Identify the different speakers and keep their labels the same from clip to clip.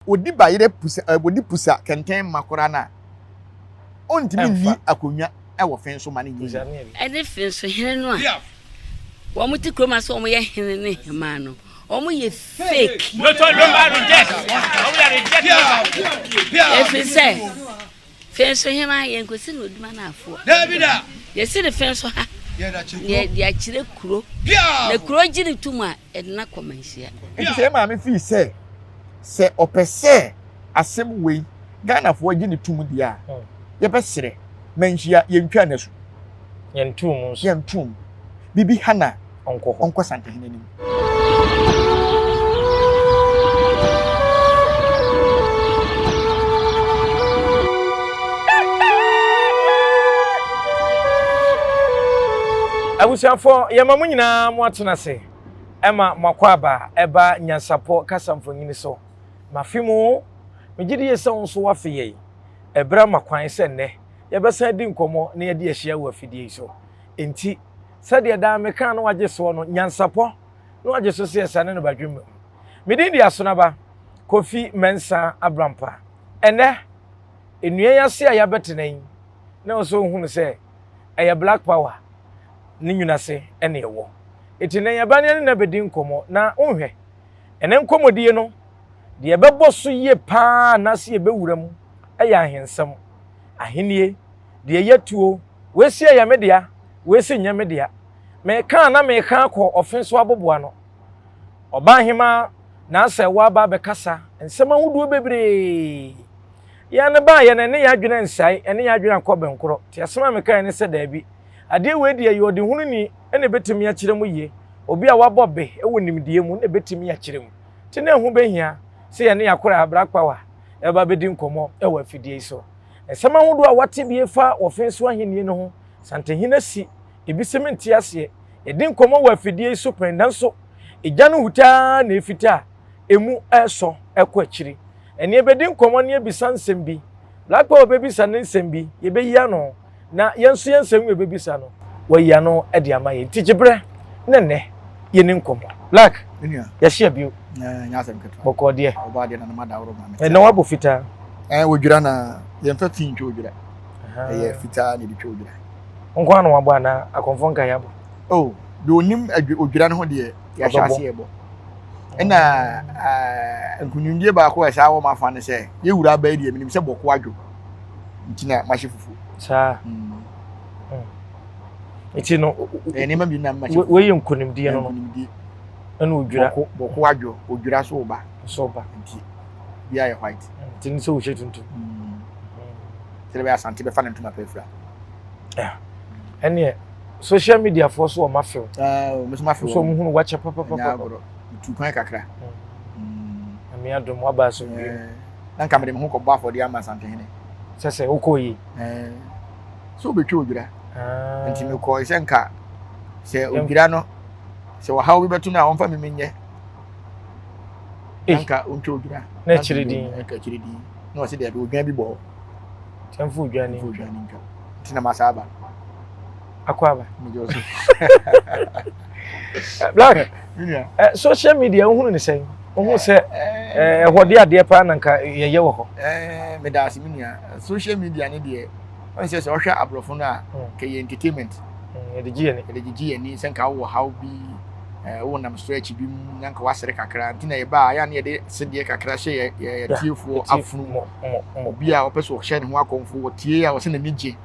Speaker 1: ɔdi bayerɛ pusa ɛɛ ɔdi pusa kɛntɛn ma koraa no a, ɔntumi nni akonnwa wɔ fe so ma no nyɛ yie.
Speaker 2: Ɛne fe so hene no a wɔn te kurom ase wɔn yɛ hene ne hemaa no wɔn yɛ fake. Ɛfiri sɛ fe so hemaa yɛn kɔsi no oduma no afoɔ. Yɛsi no fe so ha na yɛde akyerɛ kuro na kuro gye ne tom a yɛde no akɔ manhyia.
Speaker 1: Nti sɛ yɛ maame fii sɛ sɛ ɔpɛ sɛ asɛm wei Ghanafoɔ gye ne tom deɛ a, yɛbɛsrɛ manhyia yɛntwa no asu.
Speaker 3: Yɛntoo mu nso.
Speaker 1: Yɛntoo mu. Biribi ha na
Speaker 3: ɔnkɔ hɔ.
Speaker 1: Ɔnkɔ Santehene anim.
Speaker 3: Abusuafoɔ, yɛma mo nyinaa mo atena ase ma mo akwaaba ɛba Nyansapɔ kasa mfonini so. Mafe mo, megye die sɛ wo nso woafe yɛn. Ɛberɛ ama kwan sɛ nnɛ yɛbɛsan adi nkɔmmɔ na yɛde ahyia wɔ afidie yi so. Enti, sɛdeɛ daa meka na wagye soɔ no, nyansapɔ na wagye so sɛ yɛsane no badwemma mu. Me din de Asonaba Kofi Mensah Abrampah. Ɛnnɛ, nnua yi ase a yɛabɛtena yi, na ɛwɔ sɛ wohunu sɛ ɛyɛ Black Power ne nwunu ase na ɛwɔ. Enti nnɛ yɛba ne yɛne no abɛdi nkɔmmɔ na wonhwɛ. Ɛnnɛ nkɔmmɔdie no, deɛ ɛbɛbɔ so yie pa ara anaasɛ yɛbɛwura mu yɛ ahensɛm, ahennie, deɛ ɛyɛ tuo, wei se ɛyɛ me dea, wei se nyɛ me dea. Meka a na meka akɔ ɔfe so aboboano. Ɔbaahemaa Naasɛ woaba abɛkasa nsɛm ahodoɔ bebree. Yɛn no baeɛ no ɛne yɛn adwene ansiae, ɛne yɛn adwene ankɔ bɛnkorɔ. Nti asɛm a mekaeɛ ne sɛ daabi. Adeɛ wei deɛ ɛyɛ ɔdehununi na ɛbɛtumi akyerɛ mu yie. Obi a wabɔ be wɔ nimdeɛ mu na ɛbɛtumi akyerɛ mu. Nti na ɛho bɛhia sɛ yɛne yɛn akoraa Black Power ɛba bɛdi nkɔmmɔ wɔ afidie yi so. Nsɛm ahodoɔ a wate bi fa Ɔfenso ahennie no ho, Santehene asi, ebi se mente aseɛ. Yɛdi nkɔmmɔ wɔ afidie yi so pɛn nanso egya no hutaa na efita a emu resɔ kɔ akyiri. Ɛnneɛ yɛbɛdi nkɔmmɔ na yɛabisa nsɛm bi. Black Power bɛbisa ne nsɛm bi, yɛbɛyi ano, na yɛn nso yɛn nsɛm yɛbɛbisa no, wayi ano de ama yɛn. Nti gye berɛ na nnɛ yɛni nkɔmmɔ. Black, yɛahyia bio. Bɔkɔɔ deɛ. Ɛnna wabɔ fitaa.
Speaker 1: Odwira na yɛmfa fi ntwa odwira. Ɛyɛ fitaa na yɛde twa odwira.
Speaker 3: Nko ara na wabɔ anaa akɔmfo nka yɛabɔ?
Speaker 1: Oh, deɛ onim odwira no ho deɛ yɛahyɛ ase yɛbɔ. Ɛna nkunimdie baako a ɛsaa wɔ m'afa ne sɛ yɛwura aba yi deɛ menim sɛ bɔko adwo nti na mahyɛ fufuo.
Speaker 3: Saa. Nti no
Speaker 1: nneɛma mmienu na mahyɛ fufuo.
Speaker 3: Wei yɛ nkunimdie no no.
Speaker 1: Nkunimdie.
Speaker 3: Ɛna odwira.
Speaker 1: Bɔko bɔko adwo odwira so ba.
Speaker 3: So ba.
Speaker 1: Nti bi ayɛ white.
Speaker 3: Nti ne sɛ wohyɛ tuntum.
Speaker 1: Sɛdeɛ bɛyɛ Asante bɛfa ne ntoma pɛ afira.
Speaker 3: Ɛneɛ social media foɔ so wɔn afew.
Speaker 1: Ɛɛ wɔn afew.
Speaker 3: So wɔn hunu wakyɛ papapapa.
Speaker 1: Ɛnyɛ agorɔ. Tu kwan kakra.
Speaker 3: Nyame adom waba asomdwoe mu.
Speaker 1: Na nka mede me ho kɔbɔ afɔdeɛ ama Asantehene.
Speaker 3: Sɛ sɛ wokɔɔ yi.
Speaker 1: Sɛ wobɛtwa odwira. Nti mekɔɔ sɛ nka sɛ odwira no sɛ ɔhaw bi bɛto no a ɔmfa me menyɛ. Na nka ɔntwa odwira.
Speaker 3: Na akyire din.
Speaker 1: Na akyire din. Na ɔse deɛ odwan bi bɔ hɔ.
Speaker 3: Kyɛmfo odwan ni.
Speaker 1: Odwan ni ntwa. Nti na masa aba.
Speaker 3: Akɔ aba. Black, eh, social media wohunu ne sɛn? Wohu sɛ eh, ɛhɔ de adeɛ paa na nka yɛyɛ wɔ hɔ.
Speaker 1: Eh, meda ase me nua. Social media ne deɛ, ɔn sɛ sɛ ɔhwɛ aborɔfo no a, hmm. kɛyɛ entertainment.
Speaker 3: Hmm, yɛde gye yɛni.
Speaker 1: Yɛde gyegye yɛni sɛ nka wowɔ haw bi, eh, wonam stretch bi mu na nka wasere kakra. Nti na yɛba a, yɛ a na yɛde sedeɛ kakra hyɛ yɛ yɛtiefoɔ afunu mu. Obi a ɔpɛ sɛ ɔhyɛ ne ho akɔmfo, ɔtie a ɔsɛ n'ani gye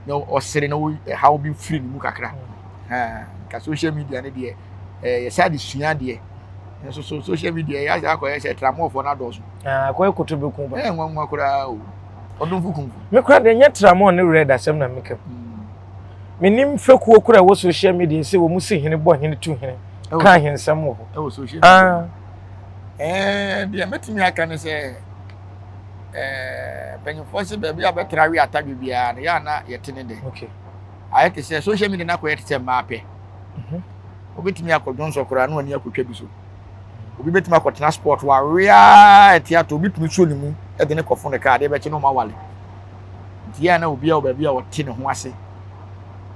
Speaker 1: na ɔsere na ɛhaw bi firi ne mu kakra. Nka social media no deɛ yɛsɛ ade sua adeɛ nso so social media yɛ asɛ akɔyɛ sɛ tramɔfoɔ no adɔɔso.
Speaker 3: Akɔyɛ koto bɛku ba.
Speaker 1: Ɛyɛ nwanwa koraa o. Ɔdomfo kumfo.
Speaker 3: Me koraa deɛ nyɛ tramɔ ne werɛ dasɛm na meka. Menim fekuo koraa ɛwɔ social media sɛ wɔn si hene bɔ hene tu hene ka ahensɛm wɔ hɔ.
Speaker 1: Ɛwɔ social media. Ɛɛ deɛ mɛtumi aka ne sɛ ɛɛ mpanyinfoɔ sɛ baabi a bɛtra we atadwe biara no yɛ ana yɛte ne dɛ.
Speaker 3: Okay.
Speaker 1: Ayɛ te sɛ social media no akɔyɛ te sɛ mmaa pɛ.
Speaker 3: Mhm.
Speaker 1: Wobɛtumi akɔ dwonsɔ koraa na wani akɔtwa bi so. Obi bɛtumi akɔtena sport wawea ɛte ato obi tumi suo ne mu de ne kɔfo ne kaa adeɛ bɛkye na ɔma wale. Nti yɛ na obi a wɔ baabi a ɔte ne ho ase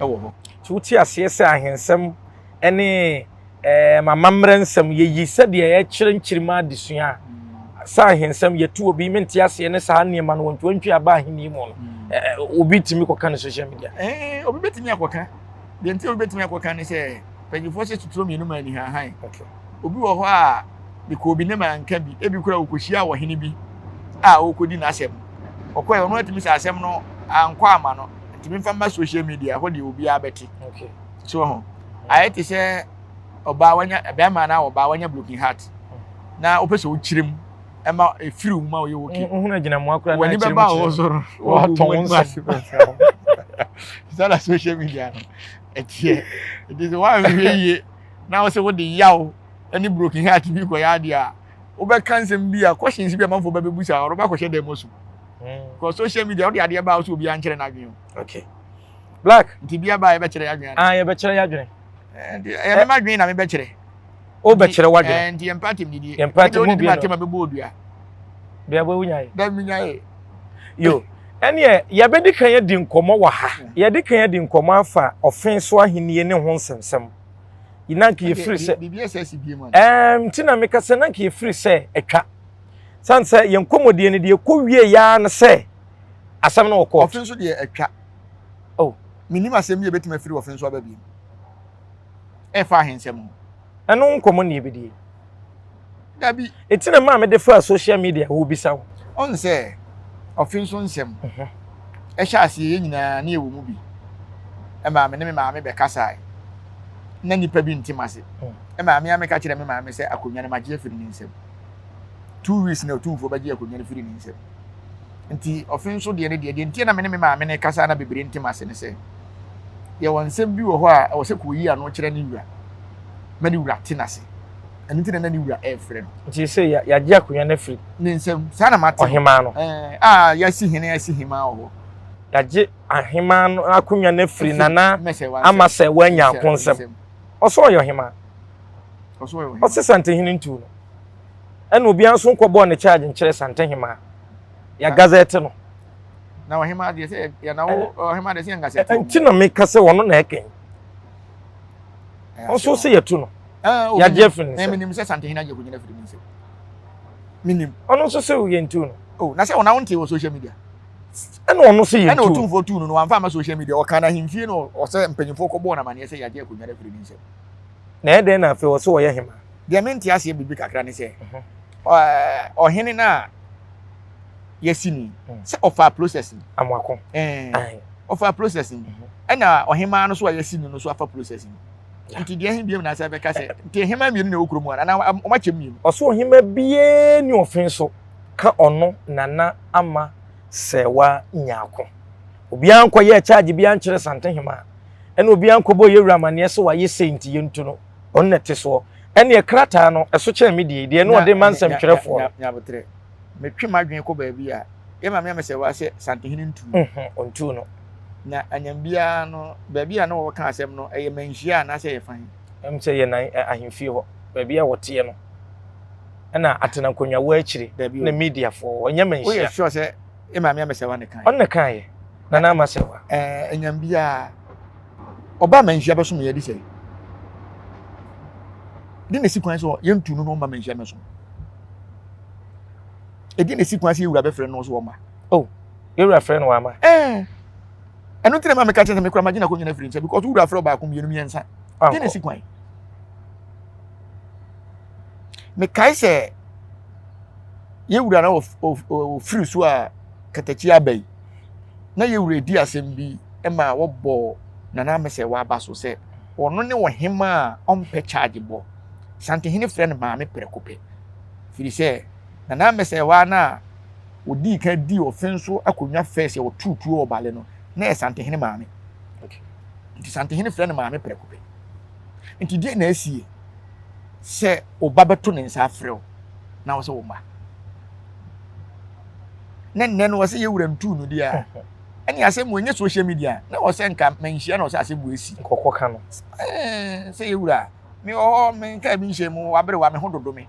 Speaker 1: wɔ hɔ.
Speaker 3: Nti wote aseɛ sɛ ahensɛm ne ɛɛm amammerɛ nsɛm yɛyi sɛdeɛ yɛkyerɛ nkyirimma adesua a. Sɛ ahensɛm yɛtu obi mente aseɛ ne saa nneɛma no wɔntwantwi aba ahenni mu no hmm. obi tumi kɔka ne social media.
Speaker 1: Obi bɛtumi akɔka deɛ nti obi bɛtumi akɔka ne sɛ mpanyinfoɔ sɛ tuturo mmienu ma anihahan obi wɔ hɔ a mekɔ obi ne ma nka bi ebi kura okɔhyia ɔhene bi a ɔrekɔdi n'asɛm ɔkɔɛ ɔno atumi sɛ asɛm no ankɔ ama no ntumi nfa mma social media hɔ deɛ obiara bɛte so ho ayɛ te sɛ ɔbaa wanya bɛrima anaa ɔbaa wanya broken heart na wopɛ sɛ wokyerɛ mu ɛma efiri wo mu ma woyɛ okay.
Speaker 3: Wohunu agyinamoa koraa
Speaker 1: na akyerɛ mu kyerɛ. W'ani bɛba wo so no.
Speaker 3: Wɔatɔn wo nsɛm.
Speaker 1: Saa na social media no ɛteɛ. Nti sɛ woanhwɛ yie na wo sɛ wode yaw ne broken heart bi kɔyɛ adeɛ a wobɛka nsɛm bi a questions bi a amanfoɔ bɛbɛbusa a wɔbɛkɔhyɛ dan mu asu. Because social media wode adeɛ ba a wo sɛ obiara nkyerɛ n'adwene
Speaker 3: o. Okay. Black.
Speaker 1: Nti bi aba a yɛbɛkyerɛ yɛadwene.
Speaker 3: Ah, yɛbɛkyerɛ yɛadwene.
Speaker 1: Ɛyɛ me m'adwene na mebɛkyerɛ.
Speaker 3: Wobɛkyerɛ w'adwene.
Speaker 1: Nti yɛmpɛ atɛm didie.
Speaker 3: Yɛmpɛ atɛm mu
Speaker 1: bi no. Wode bɛbɔ odua.
Speaker 3: Bia bɛ wonya yɛ.
Speaker 1: Dɛ menya yɛ.
Speaker 3: Yo, ɛneɛ yɛbɛdi kan adi nkɔmmɔ wɔ ha. Yɛde kan adi nkɔmmɔ afa ɔfe so ahennie ne ho nsɛmsɛm. Na nka yɛfiri sɛ.
Speaker 1: Biribi ɛsɛ si bie mu.
Speaker 3: Ɛɛm, nti na meka sɛ na nka yɛfiri sɛ atwa. Sane sɛ yɛn nkɔmmɔdie no deɛ ɛkɔ wie yaa no sɛ asɛm no wɔ kɔɔto.
Speaker 1: Ɔfe nso deɛ atwa.
Speaker 3: Oh.
Speaker 1: Menim asɛm bi a ɛbɛtumi afiri ɔfe nso aba bio. Ɛfa ahensɛm ho.
Speaker 3: Ɛno nkɔmmɔ na yɛbɛdie.
Speaker 1: Dabi.
Speaker 3: Ɛti na maa mede faa social media hɔ bisa wo.
Speaker 1: Ɔn sɛ ɔfe nso nsɛm mhm. ɛhyɛ aseɛ yɛn nyinaa ne yɛwɔ mu bi. Ɛmaa me ne me maame bɛkasae. Na nnipa bi nte m'ase. Mm. Ɛmaa me a meka kyerɛ me maame sɛ akonnwa no magye afiri ne nsam. 2 weeks na otumfoɔ bɛgye akonnwa no firi ne nsam. Nti ɔfe nso deɛ ne deɛ deɛ nti na me ne me maame no kasa na bebree ntem ase ne sɛ yɛwɔ nsɛm bi wɔ hɔ a ɛwɔ sɛ kɔyi ano kyerɛ ne wura ma ne wura te n'ase ɛno nti na na ne wura ɛrefrɛ no.
Speaker 3: Nti sɛ yɛagye akonnwa no afiri
Speaker 1: ne nsam saa na mate
Speaker 3: ɔhemaa no
Speaker 1: ɛɛ a yɛasi hene asi hemaa wɔ hɔ.
Speaker 3: Yɛagye ahemaa no akonnwa no afiri nana ama sɛ wanya ako nsɛm ɔsɛ ɔyɛ ɔhemaa ɔsɛ santehene ntu no. Ɛna obiara nso nkɔbɔɔ ne charge nkyerɛ Santehemaa. Yɛ gazette no.
Speaker 1: Na ɔhemaa deɛ sɛ yɛ na wo ɔhemaa deɛ sɛ yɛn gazette.
Speaker 3: Nti na meka sɛ ɔno na ɛkɛn. Ɔnso sɛ yɛtu no. Yɛagye afiri ne nsam.
Speaker 1: Menim sɛ Santehene agye akonnwa no afiri ne nsam. Menim.
Speaker 3: Ɔno nso sɛ yɛntu no.
Speaker 1: Oh, na sɛ ɔna wonte wɔ social media.
Speaker 3: Ɛna ɔno sɛ yɛntu.
Speaker 1: Ɛna otumfoɔ tuu no no wamfa ama social media. Ɔka no ahemfie no ɔsɛ mpanyinfoɔ kɔbɔɔ no amaneɛ sɛ yɛagye akonnwa no afiri ne nsam.
Speaker 3: Na ɛyɛ dɛn na afei ɔsɛ ɔyɛ hema?
Speaker 1: Deɛ mente aseɛ biribi kakra ne sɛ, ɔhene no a yɛasi no yi, mm. sɛ ɔfaa process no.
Speaker 3: Amoako.
Speaker 1: Ɔfaa process no. Mhm. Ɛna ɔhemaa no so a yɛasi no no so afa process no. Nti deɛ ɛhe biom na asɛ bɛka sɛ nti hema mmienu na ɛwɔ kurom hɔ anaa wɔakyɛ mmienu.
Speaker 3: Ɔso ɔhema biara ni ɔfe so ka ɔno Nana Ama Sɛwa Nyarko. Obiara nkɔyɛɛ charge biara nkyerɛ Santehema. Ɛna obiara nkɔbɔ yɛwura amaneɛ sɛ wayɛ sei nti yɛntu no. Ɔno na ɛte soɔ. Ɛneɛ krataa no, ɛso kyɛn me deɛ yi, deɛ ne ɔde ma nsɛmtwerɛfoɔ no.
Speaker 1: Nyaboterɛ, metwe m'adwene kɔ baabi a, yɛ maame Amesɛwa sɛ Santehene ntuu no.
Speaker 3: Ɔntuu no.
Speaker 1: Na anyam biara no, baabi a na wɔka asɛm no, ɛyɛ manhyia anaasɛ ɛyɛ fan?
Speaker 3: Ɛm sɛ yɛ nan ahemfie hɔ, baabi a wɔteɛ no. Ɛna atena nkonnwa wɔ akyire, na mediafoɔ wɔ, ɛnyɛ manhyia.
Speaker 1: Woyɛ sure sɛ yɛ maame Amesɛwa na ɛkaeɛ?
Speaker 3: Ɔno na ɛkaeɛ, Nana Ama Sɛwa.
Speaker 1: Ɛɛ, anyam biara. Ɔbaa manhyia bɛsom yɛ adi sɛ de na esi kwan sɛ yɛntu no na ɔmma manhyia mɛsom. Ɛdi na esi kwan sɛ yɛwura bɛfrɛ no so ɔma.
Speaker 3: Oh, yɛwura frɛ no wama.
Speaker 1: Ɛɛ, ɛno nti na ma meka kyerɛ sɛ mekura magye na kɔnyina firi nkyɛn because wura frɛ ɔbaako mmienu mmiɛnsa. De na esi kwan. Mekae sɛ yɛwura na ɔfiri so a katakyi aba yi. Na yɛwura di asɛm bi ma wɔbɔɔ Nana Amesɛwa aba so sɛ ɔno ne ɔhemaa a ɔmpɛ charge bɔ. Santehene frɛ no maame prɛko pɛ. Firi sɛ Nana Amesɛwa no a ɔdii kan dii ɔfe nso akonnwa fɛs a ɔtoo tuo wɔ Bale no, na ɛyɛ Santehene maame. Nti Santehene frɛ no maame prɛko pɛ. Nti deɛ na asie sɛ ɔba bɛto ne nsa afrɛ wo na wo sɛ wo mma. Ne nnɛ no ɔsɛ yɛwura ntuu no deɛ a ɛne asɛm wɔ nyɛ social media na ɔsɛ nka manhyia na ɔsɛ asɛm wɔ esi.
Speaker 3: Nkɔkɔ ka no.
Speaker 1: Ɛɛ sɛ yɛ wura me wɔ hɔ me nka bi nhyɛ mu wabere wa me ho dodo me.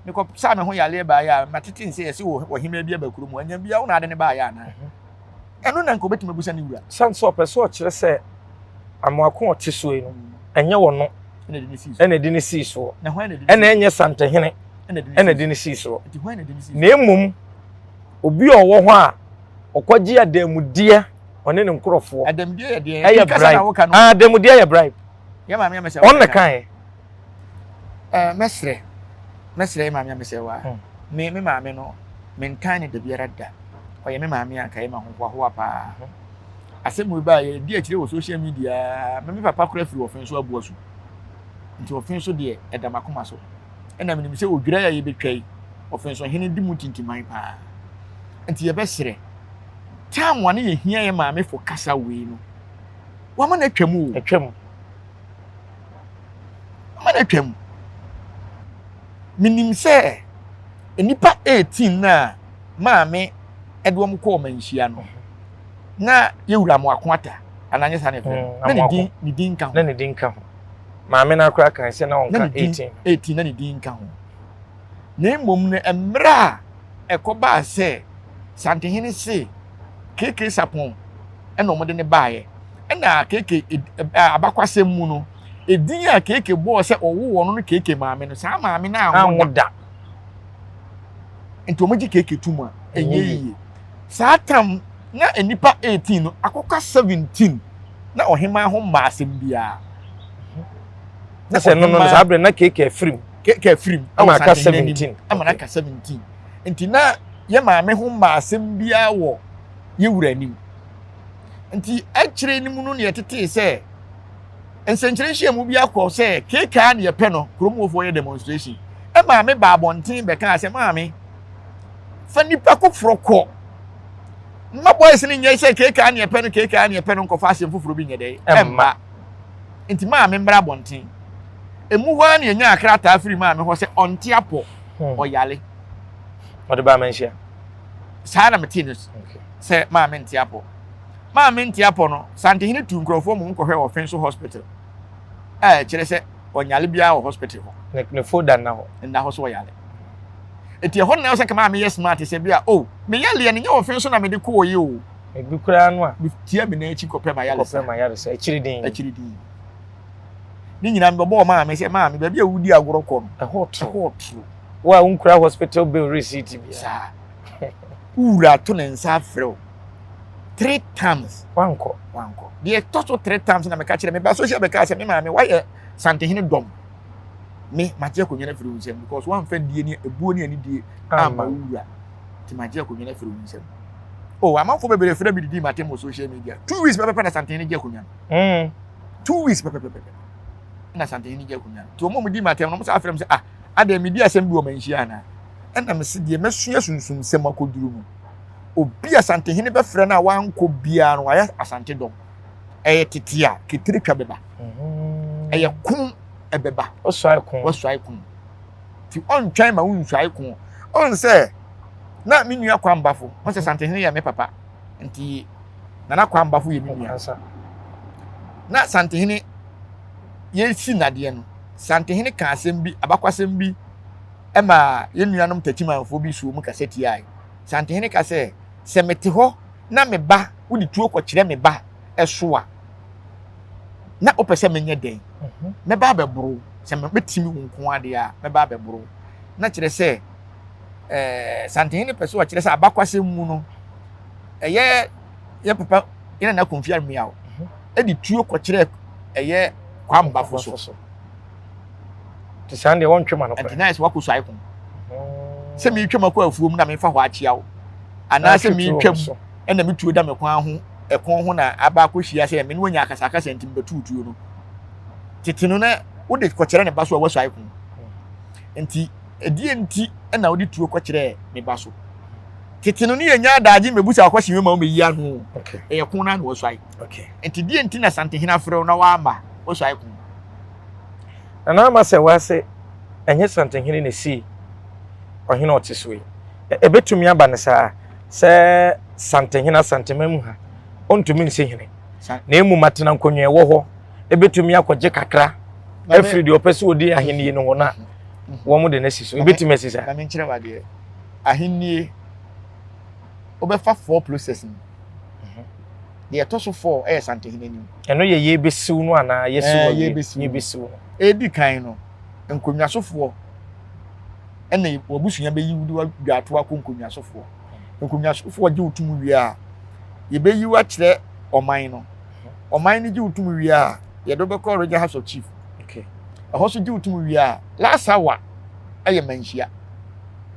Speaker 1: Mekɔ saa me ho yareɛ baayɛ a matete nsɛ yɛse wɔ ɔhema bi aba kurom anya bia wo na ade ne baayɛ anaa. Ɛno na nka obetumi abusa ne wura.
Speaker 3: San sɛ ɔpɛ sɛ ɔkyerɛ sɛ amoako ɔte soɔ yi no ɛnyɛ ɔno ɛna ɛde ne sii soɔ ɛna ɛnyɛ Santehene. ɛna de no sii soɔ. Na mmom obi a ɔwɔ hɔ a ɔkɔgye adanmudeɛ ɔne ne nkurɔfoɔ ɛyɛ bribe. Ah, adanmudeɛ yɛ bribe. Ɔno na kaeɛ.
Speaker 1: Eh, mɛsrɛ mɛsrɛ yɛ maame amesɛ wa hmm. me me maame no mentan ne da biara da ɔyɛ me maame a nka yɛ ma hohoahoa paa hmm. asɛm wei baa yɛdi akyire wɔ social media me me papa kora firi ɔfen so aboa su nti ɔfen so deɛ ɛda makoma so ɛna menim sɛ odwira a yɛbɛtwa yi ɔfen so hene di mu tintiman paa nti yɛbɛsrɛ tam a ne yɛhia yɛ maame fo kasa wei no wama no atwam o
Speaker 3: atwam
Speaker 1: Ama no atwam. Menim sɛ nnipa 18 no a maame de wɔn kɔɔ manhyia no, na yɛwura Amoako Ata, anaa nyɛ saa na yɛfrɛ no? Mm, na ne din ne din nka ho.
Speaker 3: Na ne din nka ho. Maame no akora kan sɛ na ɔnka 18.
Speaker 1: 18 na ne din nka ho. Na mmom no, mmerɛ a ɛkɔbaa sɛ Santehene se KK Sapɔn ɛna wɔde no baeɛ. Ɛna KK abakwasɛm mu no, edin a KK bɔɔ sɛ ɔwo wɔn no KK maame no, saa maame no anwo da. Nti wɔn gye KK tum a, ɛnyɛ yie. Saa tam na nnipa 18 no akɔka 17 na ɔhemaa ho mmaa asɛm biara.
Speaker 3: Na sɛ no no saa berɛ na KK afirim.
Speaker 1: KK afirim.
Speaker 3: Ama aka 17.
Speaker 1: Ama aka 17. Nti na yɛ maame ho mmaa asɛm biara wɔ yɛ wura anim. Nti akyire no mu no na yɛtetee sɛ nsɛnkyerɛ nhyiamu bi akɔ sɛ keekaa na yɛpɛ no kurom wɔfoɔ yɛ demonstration. Ɛmaa me baa abɔnten bɛkaa sɛ maame fa nipa koforɔ kɔ mma boys no nyɛ sɛ keekaa na yɛpɛ no keekaa na yɛpɛ no nkɔfa asɛm foforɔ bi nyɛ dɛ ɛmma. Nti maame mmra abɔnten. Emu hɔ ara na yɛnyaa krataa firi maame hɔ sɛ ɔnte apɔ hmm. ɔyale.
Speaker 3: Ɔde baa manhyia.
Speaker 1: Saa na metee no sɛ maame nte apɔ. Maame nte apɔ no, Santehene tuu nkurɔfoɔ ma wɔkɔhwɛɛ Ɔfenso hospital a ɛkyerɛ sɛ ɔnyale biara wɔ hospital
Speaker 3: hɔ. Ne folder nna hɔ.
Speaker 1: Nna hɔ so ɔyale. Eti ɛhɔ na sɛ nka maame yɛ smart sɛ bi a oh me yaleɛ no nyɛ Ɔfenso na mede kɔɔ yi o.
Speaker 3: Ebi koraa no a.
Speaker 1: Metia me nan akyi kɔpɛ m'ayaresa.
Speaker 3: Kɔpɛ m'ayaresa akyiri din.
Speaker 1: Akyiri din. Ne nyinaa mebɛbɔɔ maame sɛ maame baabi a wodi agorɔ kɔ no.
Speaker 3: Ɛhɔ toro.
Speaker 1: Ɛhɔ toro.
Speaker 3: Wo a wonkura hospital bill receipt bi.
Speaker 1: Saa. Wo wura ato ne nsa afrɛ wo three times.
Speaker 3: Wankɔ.
Speaker 1: Wankɔ. Deɛ ɛtɔ so three times na meka kyerɛ me ba social bɛka sɛ me maame wayɛ santehene dɔm. Me magye akonnwa no afiri wo nsam because wamfa die ne ebuo ne anidie amma wo wura. Nti magye akonnwa no afiri wo nsam. Oh, amanfoɔ bebree frɛ me didi matem wɔ social media. 2 weeks pɛpɛpɛ na santehene gye akonnwa no. 2 weeks pɛpɛpɛpɛ na santehene gye akonnwa no. Nti wɔn a wɔdi matem no wɔn san frɛ me sɛ ah adɛn medi asɛm bi wɔ manhyia anaa? Ɛna mese deɛ masua sunsumsɛm akɔduru no, obi a Asantehene bɛfrɛ no a wankɔ biara no, wayɛ Asante dɔm. Ɛyɛ tete a ketire twa bɛba. Mm-hmm. Ɛyɛ ko ɛbɛba.
Speaker 3: Wɔsuae ko.
Speaker 1: Wɔsuae ko. Nti ɔntwɛn ma wonsuae ko. Ɔn sɛ na me nua Kwambafo, ɔn sɛ Santehene yɛ me papa. Nti Nana Kwambafo yɛ me nua. Na Santehene yɛsi nadeɛ no, Santehene ka asɛm bi, abakwasɛm bi ma yɛn nuanom Techimanfoɔ bi soo mu kasa tiae. Santehene ka sɛ, Sɛ mete hɔ na me ba, wode tuo kɔkyerɛ me ba so a, na wopɛ sɛ menyɛ dɛn? Mhm. Mɛba abɛboro wo. Sɛ mɛtumi wo nko adeɛ a, mɛba abɛboro wo. Na kyerɛ sɛ, ɛɛ Santehene pɛ sɛ ɔkyerɛ sɛ abakwasɛm mu no, ɛyɛ yɛ papa yɛn nana Kofi Ameyaw mhm. ɛde tuo kɔkyerɛ ɛyɛ Kwambafo so.
Speaker 3: Nti saa deɛ wɔntwe ma no
Speaker 1: koraa. Nti na ayɛ sɛ wakɔ suae ko. Sɛ meretwam akɔ afuom na mefa hɔ akyea wo. Anaasɛ meretwam ɛna me tuo da me kwan ho ɛkɔn ho na aba akɔhyia sɛ me ne wanya akasakasa nti mebɛtoo tuo no. Tete no na wode kɔkyerɛ ne ba so a wasuae ko. Nti ɛdeɛ nti na wode tuo kɔkyerɛ ne ba so. Tete no ne yɛnya adagye mmɛbusa akɔhye wei ma womɛyi ano. Ɛyɛ ko no na wasuae. Nti deɛ nti na Santehene afrɛ wo na woamma wasuae ko.
Speaker 3: Nana Ama sɛ wase ɛnyɛ Santehene na esii ɔhene a ɔte so yi. Ɛbɛtumi aba no saa sɛ Santehene Asanteman mu ha ɔntumi nsi hene na mmom atena nkonnwa ɛwɔ hɔ ɛbɛtumi akɔgye kakra afiri deɛ ɔpɛ sɛ ɔdi ahennie no hɔ no a wɔn de no asi so. Ɛbɛtumi asi saa.
Speaker 1: Ma menkyerɛ wo adeɛ. Ahennie wobɛfa four process mu. Deɛ ɛtɔ so four yɛ Santehene anim.
Speaker 3: Ɛno yɛ yɛbɛsiw no anaa yɛsiw awie? Yɛbɛsiw
Speaker 1: no. Ɛdi kan no, nkonnwasofoɔ Ɛna w'abusua bɛyi wo de w'adwatoa akɔ nkonnwasofoɔ. Nkonnwasofoɔ gye wo tum wie a, yɛbɛyi wo akyerɛ ɔman no. Ɔman no gye wo tum wie a, yɛde wo bɛkɔ Regional House of Chief. Ɛhɔ so gye wo tum wie a, last hour ɛyɛ manhyia.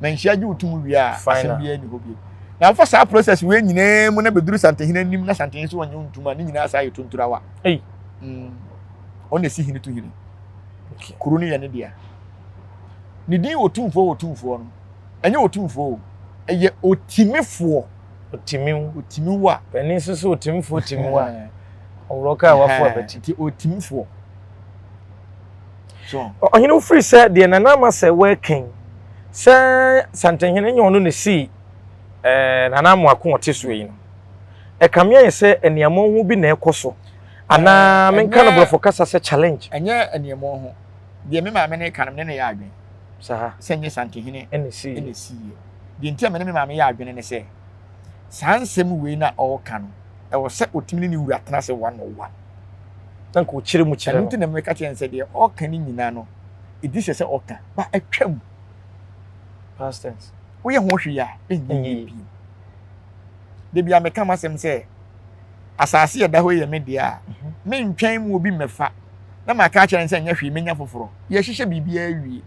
Speaker 1: Manhyia gye wo tum wie a, asɛm biara nni hɔ bio. Na wofa saa process wei nyinaa mu na bɛduru Santehene anim na Santehene so ɔnye wo ntum a, ne nyinaa saa yɛ tonturawa. Mm. Ɔna ɛsi hene to hene. Kuro no yɛ ne dea. Ne din Otumfoɔ Otumfoɔ no, ɛnyɛ Otumfoɔ o, ɛyɛ Otimifoɔ.
Speaker 3: Otimiw.
Speaker 1: Otimiw a.
Speaker 3: Panin nso so Otimfoɔ Otimiw a. Ɔworɔ kaa wafo abati.
Speaker 1: Nti Otimfoɔ.
Speaker 3: So. Ɔhene wofiri sɛ deɛ Nana Ama sɛ wɔɛkɛn sɛ Santehene nyɛ ɔno na esii ɛɛ Nana Amoako ɔte soɔ yi no, ɛkame ayɛ sɛ aniammɔnho bi na ɛkɔ so anaa menka no borɔfo kasa sɛ challenge.
Speaker 1: Ɛnyɛ aniammɔnho. Deɛ me maame no reka no, me ne no yɛ adwene. Saa. Sɛ nyɛ Santehene
Speaker 3: ɛna ɛsiiɛ.
Speaker 1: Ɛna ɛsiiɛ. Deɛ nti a me ne me maame yɛ adwene ne sɛ, saa nsɛm wei na ɔreka no, ɛwɔ sɛ ɔtumi ne ne wura tena ase one on one.
Speaker 3: Na nka ɔkyerɛ mu kyerɛ no.
Speaker 1: Ɛno nti na meka kyerɛ no sɛ deɛ ɔreka no nyinaa no, ɛdi sɛ sɛ ɔka, ba atwam.
Speaker 3: Past tense.
Speaker 1: Woyɛ ho hwee a, ɛnyɛ yie bio. Da bi a meka m'asɛm sɛ, asase a ɛda hɔ yi yɛ me dea a, mentwɛn mu obi mmɛfa. na maka akyerɛ no sɛ nyɛ hwee menya foforɔ. Yɛhyehyɛ biribiara awie.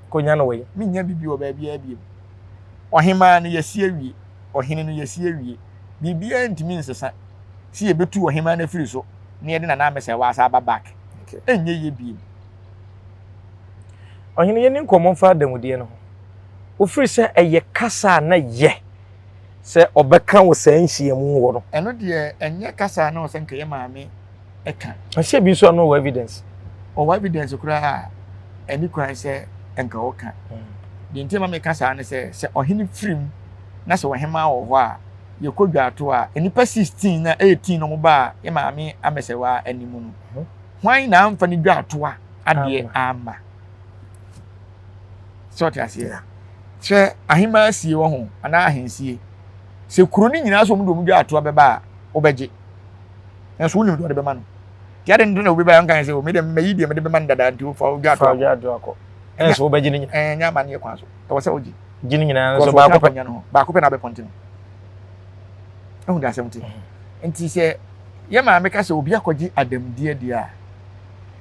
Speaker 3: Konya no wei.
Speaker 1: Menya biribi wɔ baabiara bio. Ɔhemaa no yɛasi awie. Ɔhene no yɛasi awie. Biribiara ntumi nsesa sɛ yɛbɛtu ɔhemaa no afiri so na yɛde Nana Amesɛwa asa aba back. Ɛnyɛ yie bio.
Speaker 3: Ɔhene yɛni nkɔmmɔ mfa adanmudeɛ no ho. Wofiri sɛ ɛyɛ kasa a na yɛ sɛ ɔbɛka wɔ saa nhyiamu hɔ no.
Speaker 1: Ɛno deɛ ɛnyɛ kasa a na ɔsɛ nka yɛ maame ɛka.
Speaker 3: Ɔhyɛ bi nso a na ɔwɔ evidence.
Speaker 1: Ɔwɔ evidence koraa a ɛni kwan sɛ nka ɔka. Hmm. Deɛ nti ma meka saa ne sɛ sɛ ɔhene firim na sɛ ɔhemaa wɔ hɔ a yɛkɔ dwato a nnipa 16 na 18 no ba a yɛ maame amɛsɛwa anim no hmm. hwan na amfa ne dwatoa adeɛ ama sɛ ɔte aseɛ sɛ ahemaa sie wɔ ho anaa ahensie sɛ kuro no nyinaa sɛ wɔn de wɔn dwatoa bɛba a wobɛgye nanso wonim deɛ ɔde bɛma no nti ade nto na obi bɛyɛ nkan sɛ o mede mayi deɛ mede bɛma no dada nti wofa wodwa ato
Speaker 3: akɔ ɛnso so wobɛgye ne nyinaa
Speaker 1: ɛnyɛ amanneɛ kwan so ɛwɔ sɛ wogye
Speaker 3: gye ne nyinaa nso baako pɛ
Speaker 1: no baako pɛ na abɛpɔnte no ɛhu de asɛm te mhm. nti sɛ yɛ maame ka sɛ obi akɔgye adamdeɛ deɛ a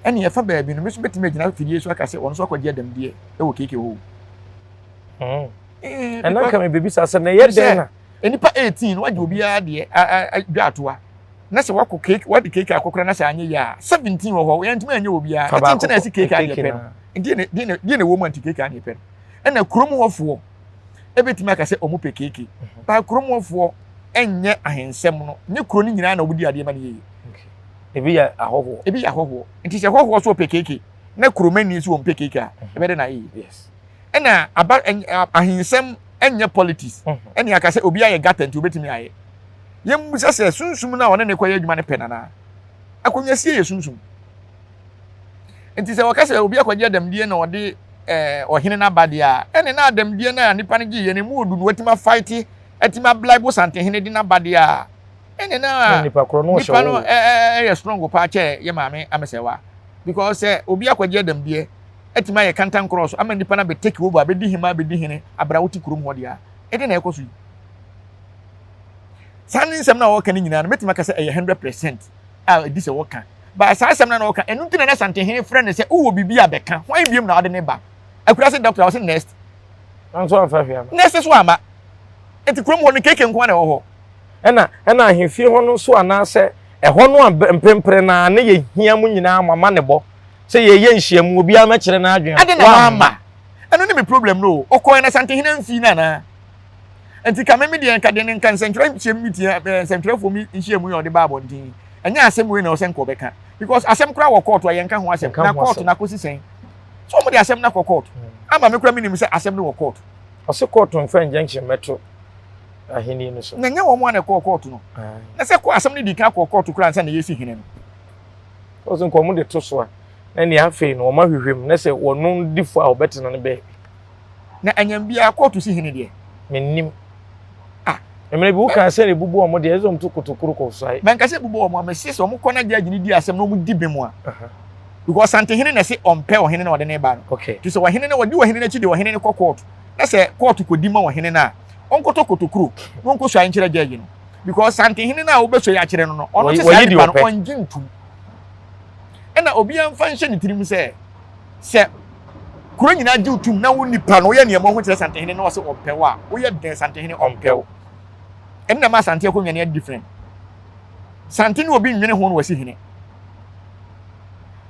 Speaker 1: ɛne ɛfa baabi no me nso bɛtumi agyina fidie so aka sɛ ɔno nso akɔgye adamdeɛ ɛwɔ keeke hɔ
Speaker 3: mhm. eh, ɛna nka mebɛbisa sɛ na ɛyɛ dɛn na
Speaker 1: Nnipa 18 no wagye obiara deɛ dwa atoa na sɛ wakɔ keeki wade keeki akɔkora na sɛ anyɛ yie a 17 wɔ hɔ yɛntumi anyɛ obiara ɛti nti na ɛsi keeki adeɛ pɛ no deɛ na deɛ na deɛ na ɛwɔ mu anti keeki adeɛ pɛ no ɛna kurom hɔfoɔ ɛbɛtumi aka sɛ ɔmo pɛ keeki mhm. baa kurom hɔfoɔ ɛnyɛ ahensɛm no nye kuro no nyinaa na wɔdi adeɛ ma no yie
Speaker 3: ebi yɛ ahɔhoɔ
Speaker 1: ebi yɛ ahɔhoɔ nti sɛ ahɔhoɔ so ɔpɛ keeki na kuromani so wɔn pɛ keeki a mhm. ɛbɛde na ayɛ yie ɛna aba ahensɛm ɛnyɛ politics mhm. ɛne aka sɛ obi ayɛ gata nti obetumi ayɛ yɛmmisa sɛ sunsum no a ɔne ne kɔyɛ adwuma no pɛ nana akonnwa sie yɛ sunsum nti sɛ wɔka sɛ obi akɔgye adamdie na ɔde ɛɛ ɔhene n'aba deɛ a ɛne na adamdie no a nipa no gye yɛ no mu odu no watumi afaete atumi ablaibo santehene de n'aba deɛ a ɛne na
Speaker 3: nipa
Speaker 1: no ɛyɛ strong paa kyɛ yɛ maame amesɛwa because sɛ obi akɔgye adamdie atumi ayɛ kantankorɔ so ama nnipa no abɛ take over abɛdi hema abɛdi hene abra wote kurom hɔ deɛ a ɛde na ɛkɔ so yi saa ne nsɛm no a wɔka no nyinaa no mɛtumi aka sɛ ɛyɛ 100 percent a ɛdi sɛ wɔka ba saa asɛm no na wɔka ɛno nti na na santehene frɛ no sɛ wowɔ biribi a bɛka hwan biom na ɔde ne ba akura sɛ doctor ɔsɛ next
Speaker 3: nso amfa hwee ama
Speaker 1: next so ama nti kurom hɔ no keke nko na ɛwɔ hɔ
Speaker 3: ɛna ɛna ahemfie hɔ no nso anaasɛ ɛhɔ no a mprempren na ne yɛ hia mu nyinaa mama ne bɔ sɛ yɛyɛ nhyiamu obiara mɛkyerɛ n'adwene
Speaker 1: ade na wama ɛno ne me problem no ɔkɔɛ na santehene mfii no anaa nti ka me me deɛ nka deɛ ne nka nsɛntwerɛ nhyiam mi tia eh, nsɛntwerɛfoɔ mi nhyiamu yɛ ɔde ba abɔnten ɛnyɛ asɛm wei na ɔsɛ nka ɔbɛka because asɛm koraa wɔ kɔɔto a yɛnka ho asɛm na kɔɔto na akɔsi sɛn so wɔn de asɛm no akɔ kɔɔto hmm. ama me koraa mi nim sɛ asɛm no wɔ kɔɔto
Speaker 3: ɔsɛ kɔɔto nfa injunction mɛto ahenni no so
Speaker 1: na nyɛ wɔn a na ɛkɔɔ kɔɔto no na sɛ kɔ asɛm no di kan kɔɔ kɔɔto koraa ansa na yɛsi hene no
Speaker 3: Ɔsɛ nka wɔn de to so a, na nea afei no wɔn ahwehwɛ mu na sɛ wɔn di fo a wɔbɛtena no baabi.
Speaker 1: Na anyam biara kɔɔto si hene deɛ.
Speaker 3: Mennim. Ah. Mmerɛ bi wokaa sɛ ebubu wɔn deɛ ɛsɛ wɔn to kotokuro kɔ sae.
Speaker 1: Mɛnka sɛ ebubu wɔn a mɛsi sɛ wɔn kɔ na judge no di asɛm na wɔn di bem a. Because Santehene na ɛse ɔmpɛ ɔhene na ɔde ne ba no.
Speaker 3: Okay.
Speaker 1: Nti sɛ ɔhene no ɔdi ɔhene no akyi de ɔhene no kɔ court na sɛ court kɔdi ma ɔhene no a, ɔnkɔtɔ kotokuro na ɔnkɔsuae nkyerɛ judge no. Because Santehene no a wobɛsuae akyerɛ no no, ɔno te saa nipa no ɔngye ntum. Ɛna obiara mfa nhyɛ ne tirim sɛ sɛ kuro nyinaa gye wo tum na wo nipa no woyɛ nneɛma ho kyerɛ Santehene na ɔse ɔmpɛ wo a, woyɛ dɛn Santehene ɔmpɛ wo. Ɛno na ɛma Asante akonnwa no yɛ different. Sante ne obi nnwene ho na wasi hene.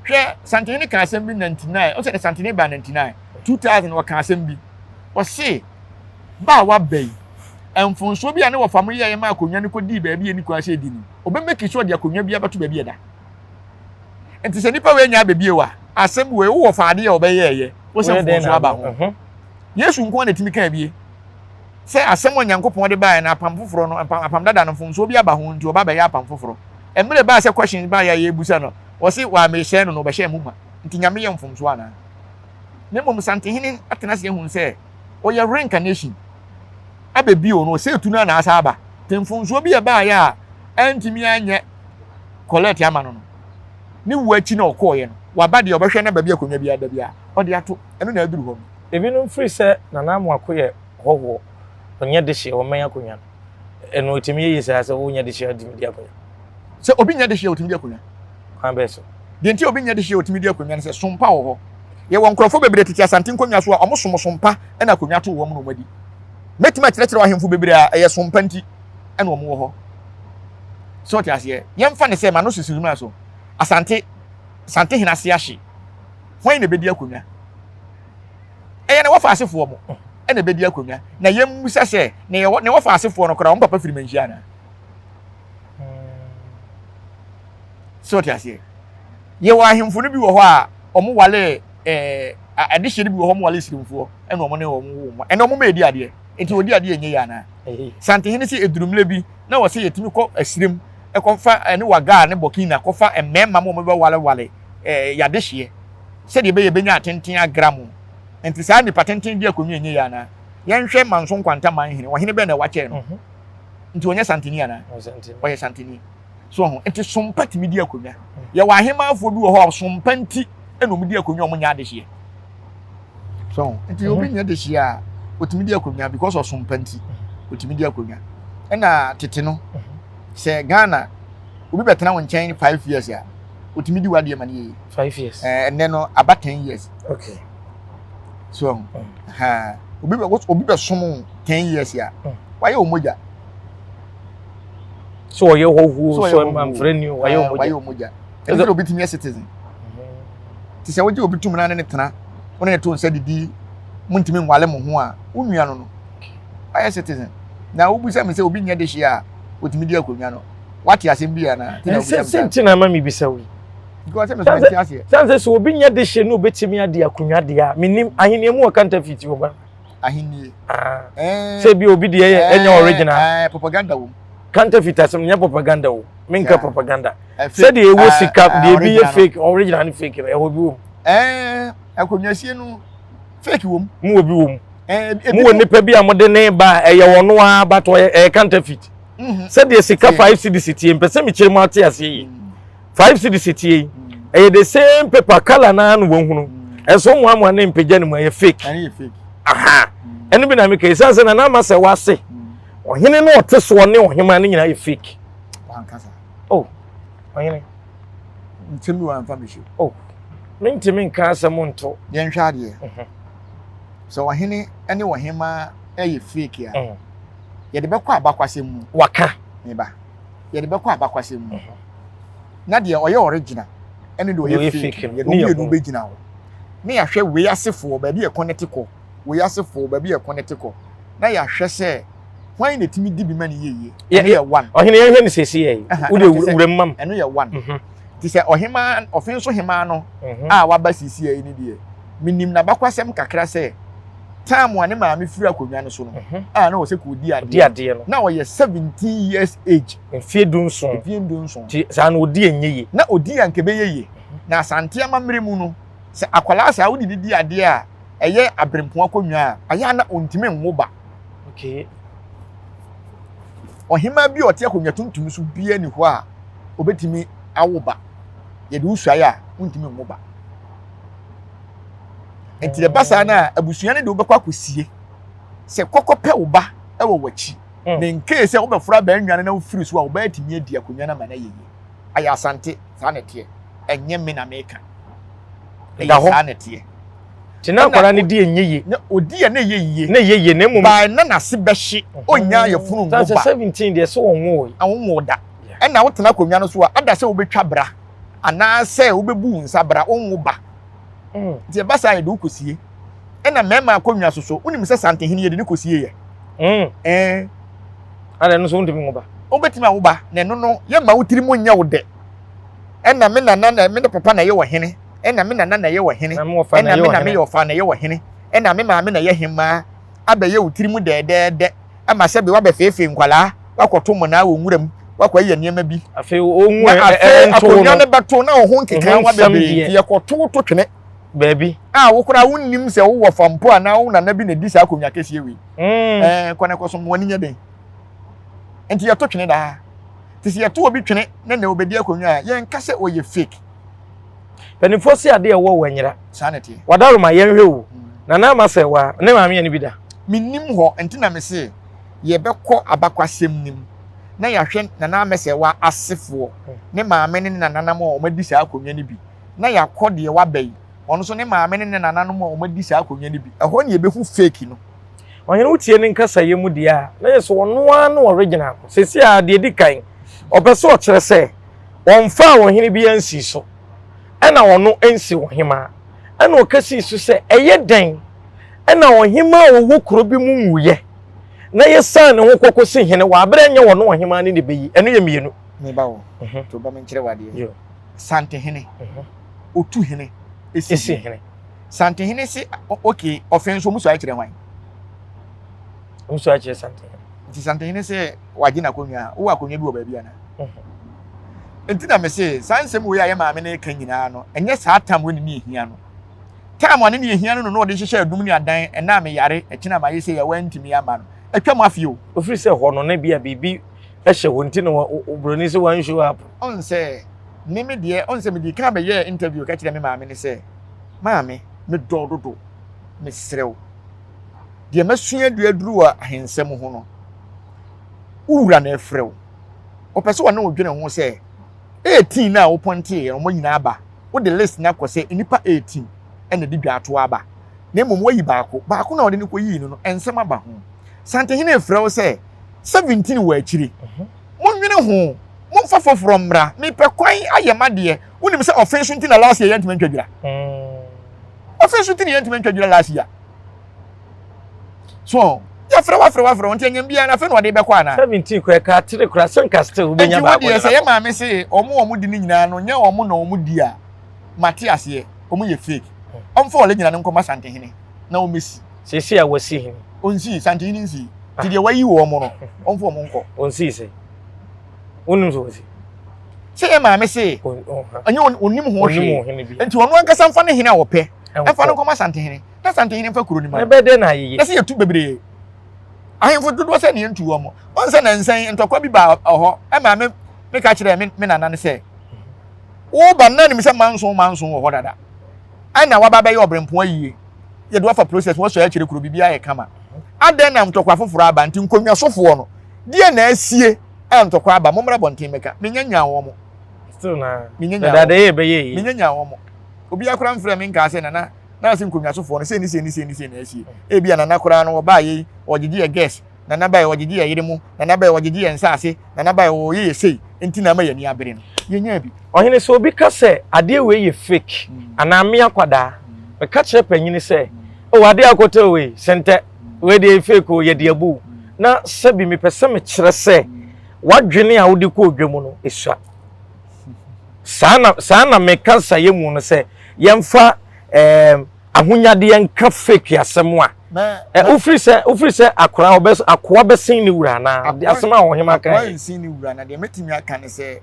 Speaker 1: Hwɛ, Santehene ka asɛm bi 99, ɔsɛ ne Santehene baa 99, 2000 ɔka asɛm bi. Ɔse, ba a waba yi, mfonsoɔ bi a ne wɔfa mo yɛɛ ma akonnwa no kɔdii baabi a ɛni kwan sɛ ɛdi no, ɔbɛmaki sure de akonnwa bi abɛto baabi a ɛda. Nti sɛ nipa wei nya abɛbie wa, asɛm wei wowɔ fa adeɛ a ɔbɛyɛɛyɛ, wo sɛ mfonsoɔ aba ho. Yesu nko ara na ɛtumi kaa bie. Sɛ asɛm a Onyankopɔn de baeɛ no, apam foforɔ no, apam dada no, mfomsoɔ bi aba ho nti ɔba bɛyɛ apam foforɔ. Mmerɛ ɛbaa sɛ questions baeɛ a yɛrebisa no, ɔse wɔammɛhyɛɛ no na ɔbɛhyɛɛ mo ma. Nti Nyame yɛ mfomsoɔ anaa? Na mmom Santehene atena ase ahunu sɛ ɔyɛ reincarnation aba bio no, ɔsɛ etu no na asa aba. Nti mfomsoɔ bi a ɛbaeɛ a antumi anyɛ collect ama no no, ne wuo akyi na ɔkɔeɛ no, waba deɛ ɔbɛhwɛ na baabi akonnwa biara da biara ɔde ato, ɛno na aduru hɔ no.
Speaker 3: Ebinom firi sɛ Nana Amoako yɛ hɔhoɔ, ɔnyɛ dehyeɛ, ɔmmɛn akonnwa no. Ɛno ɛtumi yɛ yie saa sɛ wonyɛ dehyeɛ a wotumi di akonnwa?
Speaker 1: Sɛ obi nyɛ dehyeɛ a otumi di akonnwa.
Speaker 3: Kwan bɛn so?
Speaker 1: Deɛ nti a obi nyɛ dehyeɛ a otumi di akonnwa ne sɛ sompa wɔ hɔ. Yɛwɔ nkurɔfoɔ bebree tete Asante nkonnwa so a wɔsom sompa na akonnwa too wɔn na wɔadi. Mɛtumi akyerɛkyerɛ ahemfo bebree a ɛyɛ sompa nti na wɔn wɔ hɔ. So ɔte aseɛ? Yɛmfa ne sɛ ma no sisi ruma so. Asante Asante hene ase ahye. Hwan na ɛbɛdi akonnwa? Ɛyɛ ne wɔfa asefoɔ mo ɛna ɛbɛdi akonnwa. Na yɛmmisa sɛ ne wɔfa asefoɔ no koraa wɔn papa firi manhyia anaa? So ɔte aseɛ? Yɛwɔ ahemfo no bi wɔ hɔ a wɔn wale ɛɛ adehyeɛ no bi wɔ hɔ wɔn wale sirimfoɔ ɛna wɔn ne wɔn wo wɔn ɛna wɔn ma edi adeɛ nti wɔdi adeɛ nyɛ yɛ anaa? Santehene sɛ edurumle bi na wɔsɛ yɛtumi kɔ asirim ɛkɔfa ɛne wagaa ne burkina kɔfa mmarima ma wɔn bɛ wale wale ɛɛ yadehyeɛ sɛdeɛ ɛbɛyɛ bɛnya atenten agra mo nti saa nipa tenten di akonnwa nyɛ yɛ anaa? Yɛnhwɛ manso nkwanta man hene ɔhene bɛn na ɛwakyɛɛ no mhm. nti ɔnyɛ santini anaa? Ɔyɛ santini. So ho nti sompa tumi di akonnwa. Yɛwɔ ahemmanfoɔ bi wɔ hɔ a sompa nti na wɔn di akonnwa wɔn nyɛ adehyeɛ. So ho nti obi nyɛ adehyeɛ a otumi di akonnwa because of sompa nti otumi di akonnwa. Ɛna tete no sɛ Ghana obi bɛtena wɔn nkyɛn 5 years a otumi di wadeɛ ma ne yie.
Speaker 3: 5 years.
Speaker 1: Ɛɛ ɛnɛ no aba 10 years. So ho ha obi bɛ som 10 years a wayɛ wɔn mogya.
Speaker 3: So ɔyɛ hɔhoɔ so mamfrɛ ni wayɛ
Speaker 1: ɔmogya wayɛ ɔmogya ɛno sɛ obi tumi yɛ citizen te sɛ wogye obi tum na ne ne tena wo ne ne to nsa didi montumi nwale mo ho a wo nua no no wayɛ citizen na wobisa me sɛ obi nyɛ dehye a otumi di akonnwa no wate asɛm bi anaa
Speaker 3: sɛ nti na ama mebisa wo yi sane sɛ sɛ obi nyɛ dehye na obɛtumi adi akonnwa deɛ a menim ahenniɛ mu wɔ counterfeit wɔ ba
Speaker 1: ahennie
Speaker 3: sɛ bi obi deɛ yɛ ɛnyɛ original
Speaker 1: propaganda wɔ mu
Speaker 3: counterfeit asɛm nyɛ propaganda o menka propaganda sɛdeɛ ɛwɔ sika deɛ ebi yɛ fake original ne fake no ɛwɔ bi wɔ mu
Speaker 1: ɛɛ akonnwasie no fake wɔ mu
Speaker 3: mu wɔ bi wɔ mu mu wɔ nipa bi a mode ne ba ɛyɛ wɔn ara but ɔyɛ ɛyɛ counterfeit sɛdeɛ sika 5 cedis tie mpɛ sɛ mekyerɛ mu ate aseɛ yi 5 cedis tie yi ɛyɛ the same paper colour naa na wɔn hunu ɛnso mmoamoa ne mpagya ne mu ɛyɛ fake aha ɛno bi na meka esan sɛ nana ama sɛ wase ɔhene no ɔte soɔ ne ɔhema no nyinaa yɛ fake. Oh, ɔhene.
Speaker 1: Ntɛm bi wa nfa mi hyɛ.
Speaker 3: Oh, mentumi nka asɛm nto.
Speaker 1: Yɛnhwɛ adeɛ. Sɛ ɔhene ne ɔhema yɛ fake a, yɛde bɛkɔ abakwasɛm mu.
Speaker 3: Waka.
Speaker 1: Meba. Yɛde bɛkɔ abakwasɛm mu. Na deɛ ɔyɛ original ɛne deɛ ɔyɛ fake yɛde wɔn mmienu bɛgyina hɔ. Ne yɛahwɛ wei asefoɔ baabi a ɛkɔ ne te kɔ, wei asefoɔ baabi a ɛkɔ ne te kɔ. Na yɛahwɛ sɛ hwan na etumi di bi ma ne yie yie. Ɛno yɛ one.
Speaker 3: Ɔhene yɛn hwɛ ne sɛsi yɛ yi. Wode wura mu mam.
Speaker 1: Ɛno yɛ one. Ti sɛ ɔhemaa ɔfe nso hemaa no a waba sisi yɛ yi ne deɛ menim n'abakwasɛm kakra sɛ time a ne maame firi akonnwa no so no a na ɔsɛ kò di adeɛ no na ɔyɛ 17 years age.
Speaker 3: Mfie 17.
Speaker 1: Mfie 17.
Speaker 3: Ti saa na odi enye yie.
Speaker 1: Na odi a nkebe yɛ yie na Asante amammerɛ mu no sɛ akwadaa saa wode ne di adeɛ a ɛyɛ aberempɔn akonnwa a ɛyɛ a na ɔntumi nwo ba.
Speaker 3: Okay.
Speaker 1: Ɔhemaa bi a ɔte akonnwa tuntum so biara ni hɔ a obetumi awo ba. Yɛde wo suae a wontumi nwo ba. Nti ɛba saa no a, abusua no de wobɛkɔ akɔsie sɛ kɔkɔpɛ wo ba wɔ w'akyi. Na nkee sɛ wobɛforo abaa nnwa no na wofiri so a, wo ba atumi adi akonnwa no ama no ayɛ yie. Ayɛ Asante, saa na ɛteɛ. Ɛnyɛ me na meka. Ɛyɛ saa na ɛteɛ.
Speaker 3: Nti na akwadaa no di ɛnyɛ yie.
Speaker 1: Na odi a na ɛyɛ yie.
Speaker 3: Na ɛyɛ yie na mmom.
Speaker 1: By na n'ase bɛhye, ɔnnya ayɛfunu nwo ba.
Speaker 3: Sɛ 17 deɛ sɛ ɔnwoo yi.
Speaker 1: Ɔnwoo da. Ɛna wotena akonnwa no so a, ada sɛ wobɛtwa bra anaasɛ wobɛbu wo nsa bra, wonwo ba. Nti ɛba saa yɛde wo kɔsie. Ɛna mmarima akonnwa so so, wonim sɛ Santehene yɛde ne kɔsie yɛ.
Speaker 3: Ɛɛ. Ada no so wontumi nwo ba.
Speaker 1: Wobɛtumi awo ba, na ɛno no yɛmma wo tiri mu nyɛ wo dɛ. Ɛna me nana na me ne papa na ɛyɛ ɔhene. Ɛna me nana na ɛyɛ ɔhene. Ɛna me na meyɛ ɔfa na ɛyɛ ɔhene. Ɛna me maame na ɛyɛ hemmaa. Abɛyɛ wo tiri mu dɛɛdɛɛdɛ. Ama sɛbe woabɛfeefee nkwadaa, woakɔto mmonaa wɔ nwura mu, woakɔyɛ nneɛma bi.
Speaker 3: Afei ɔnwu
Speaker 1: Na afei akonnwa no bɛto na wo ho nkekawa bebree nti yɛkɔto wo to twene.
Speaker 3: Baabi.
Speaker 1: A wo koraa wonnim sɛ wowɔ fa mpo anaa wo nana bi na ɛdi saa akonnwa kɛseɛ wei. Ɛɛ kɔ na kɔsom w'ani nyɛ den. Nti yɛto twene daa. Nti sɛ yɛto obi twene na na ɔbɛdi akonnwa a, yɛnka sɛ ɔyɛ fake.
Speaker 3: Mpanimfoɔ se adeɛ ɛwɔ wɔ anyera.
Speaker 1: Saa na ɛteɛ.
Speaker 3: Wadaroma yɛnhwɛ o. Nana ama sɛ wa ne maame yɛ no bi da.
Speaker 1: Mennim hɔ nti na mese yɛbɛkɔ abakwasɛm no mu na yɛahwɛ Nana Amɛsɛwa asefoɔ, ne maame ne ne nananom a wɔadi saa akonnwa no bi, na yɛakɔ deɛ waba yi, ɔno nso ne maame ne ne nananom a wɔadi saa akonnwa no bi. Ɛhɔ na yɛbɛhu fake no.
Speaker 3: Ɔhene wotie ne nkasayɛ mu deɛ a, na yɛ sɛ ɔno ara ne original no. Seesei ara deɛ ɛdi kan, ɔpɛ sɛ ɔkyerɛ sɛ ɔmfaa ɔhene biara nsii so, ɛna ɔno nsi ɔhemaa. Ɛna ɔka sii so sɛ ɛyɛ dɛn ɛna ɔhemaa a ɔwɔ kuro bi mu nwuiɛ na yɛsan ne ho kɔkɔsi hene wɔ aberɛ ɛnyɛ ɔno ɔhemaa no na ɛbɛyi. Ɛno yɛ mmienu.
Speaker 1: Meba o, to ba menkyerɛ wo adeɛ. Santehene, ɔtu hene,
Speaker 3: ɛsi hene.
Speaker 1: Santehene se okay, ɔfe nso ɔmu suae kyerɛ hwan?
Speaker 3: Ɔmu suae kyerɛ Santehene.
Speaker 1: Nti Santehene se wagye n'akonnwa a, wowɔ akonnwa bi wɔ baabi ana? Mhm. Nti na mese saa nsɛm wei a yɛ maame no reka nyinaa no, ɛnyɛ saa tam wei ne ne ehia no. Tam a ne ne ehia no no na ɔde hyehyɛ adum ne adan, ɛna a meyare, ɛkyena a mayɛ sei a wantumi ama no. Atwam afe o.
Speaker 3: Ofiri sɛ hɔ no na bi a biribi hyɛ hɔ nti na oburoni sɛ wan show up.
Speaker 1: Ɔn sɛ me me deɛ ɔn sɛ medii kan bɛyɛɛ interview ka kyerɛ me maame ne sɛ maame me dɔ wo dodo mesrɛ wo deɛ masua adu aduru wɔ ahensɛm ho no wo wura na ɛfrɛ wo ɔpɛ sɛ ɔne wo dwene ho sɛ 18 no a wopɔnteeɛ no wɔn nyinaa aba wode list no akɔ sɛ nnipa 18 ɛna de dwa aba na mmom wayi baako baako na ɔde no kɔyii no no nsɛm aba ho Santehene refrɛ wo sɛ 17 wɔ akyiri. Monwene ho. Momfa foforɔ mmra. Mepɛ kwan ayɛ m'adeɛ. Wonim sɛ ɔfe so nti na last year yɛntumi antwa dwira. Ɔfe so nti na yɛntumi antwa dwira last year. So yɛfrɛ wafrɛ wafrɛ nti ɛnyɛ biara na afei na ɔde bɛkɔ anaa.
Speaker 3: 17 kora ɛka tere kora sɛ nka still wobɛnya baako.
Speaker 1: Nti wo deɛ sɛ yɛ maame se ɔmo ɔmo di ne nyinaa no nyɛ ɔmo na ɔmo di a mate aseɛ ɔmo yɛ fake. Ɔmfa ɔle nyina no nkɔma Santehene na ɔmmɛsi.
Speaker 3: Seesei a wasi hene.
Speaker 1: Onsii, Santehene nsii. Nti deɛ wayi wɔn no, ɔmfa wɔn nkɔ.
Speaker 3: Onsii sɛ? Wonim sɛ wasi?
Speaker 1: Sɛ yɛ maame se, ɛnyɛ onim ho hwee. Nti ɔno ankasa mfa ne hene a ɔpɛ, ɛmfa no nkɔma Santehene, na Santehene mfa kuro no ma no.
Speaker 3: Ɛbɛyɛ dɛn na ayɛ yie?
Speaker 1: Na sɛ yɛtu bebree. Ahemfo dodoɔ sɛ ne yɛntu wɔn. Ɔn sɛ nansa yi ntɔkwa bi baa hɔ, ɛmaa me meka kyerɛɛ me me nana no sɛ, woba no na nim sɛ manson manson wɔ hɔ dada. Ɛna waba bɛyɛ ɔbrempɔn ayie. Yɛde wafa process wɔsɔ akyire kuro biribi ayɛ kama. Adɛn na ntɔkwa foforɔ aba nti nkonnwa sofoɔ no deɛ na asie a ntɔkwa aba mommra bɔnten mɛka menya nyaa wɔn.
Speaker 3: Still na. Menya nyaa wɔn. Bɛyɛ
Speaker 1: yi. Menya nyaa wɔn. Obiara koraa mfrɛ me nkaa sɛ nana na ase nkonnwa sofoɔ no sei ne sei ne sei ne sei na asie. Ebi a nana koraa no wɔbaa yei wɔgyegye yɛ guest Nana bae wɔgyegye yɛn yere mu, Nana bae wɔgyegye yɛn nsaase, Nana bae wɔyɛ yɛ sei nti na ama yɛn ani abere no. Yɛnyaa bi.
Speaker 3: Ɔhene, sɛ obi ka sɛ adeɛ wei yɛ fake anaa me akwadaa, meka kyerɛ panyini sɛ, oh adeɛ a wokɔtɔɔ wei, sɛntɛ, wei deɛ ɛyɛ fake o, yɛde abu wo. Na sɛbi mepɛ sɛ mekyerɛ sɛ w'adwene a wode kɔɔ dwa mu no, ɛsua. Saa na, saa na meka nsaeɛ mu no sɛ yɛmfa ɛɛm, ahonyadeɛ nka fake asɛm a. Wofiri sɛ wofiri sɛ akora ɔbɛ akoa bɛsen ne wura anaa asɛm a ɔhema
Speaker 1: kan. Akoa nsen ne wura na deɛ mɛtumi aka ne sɛ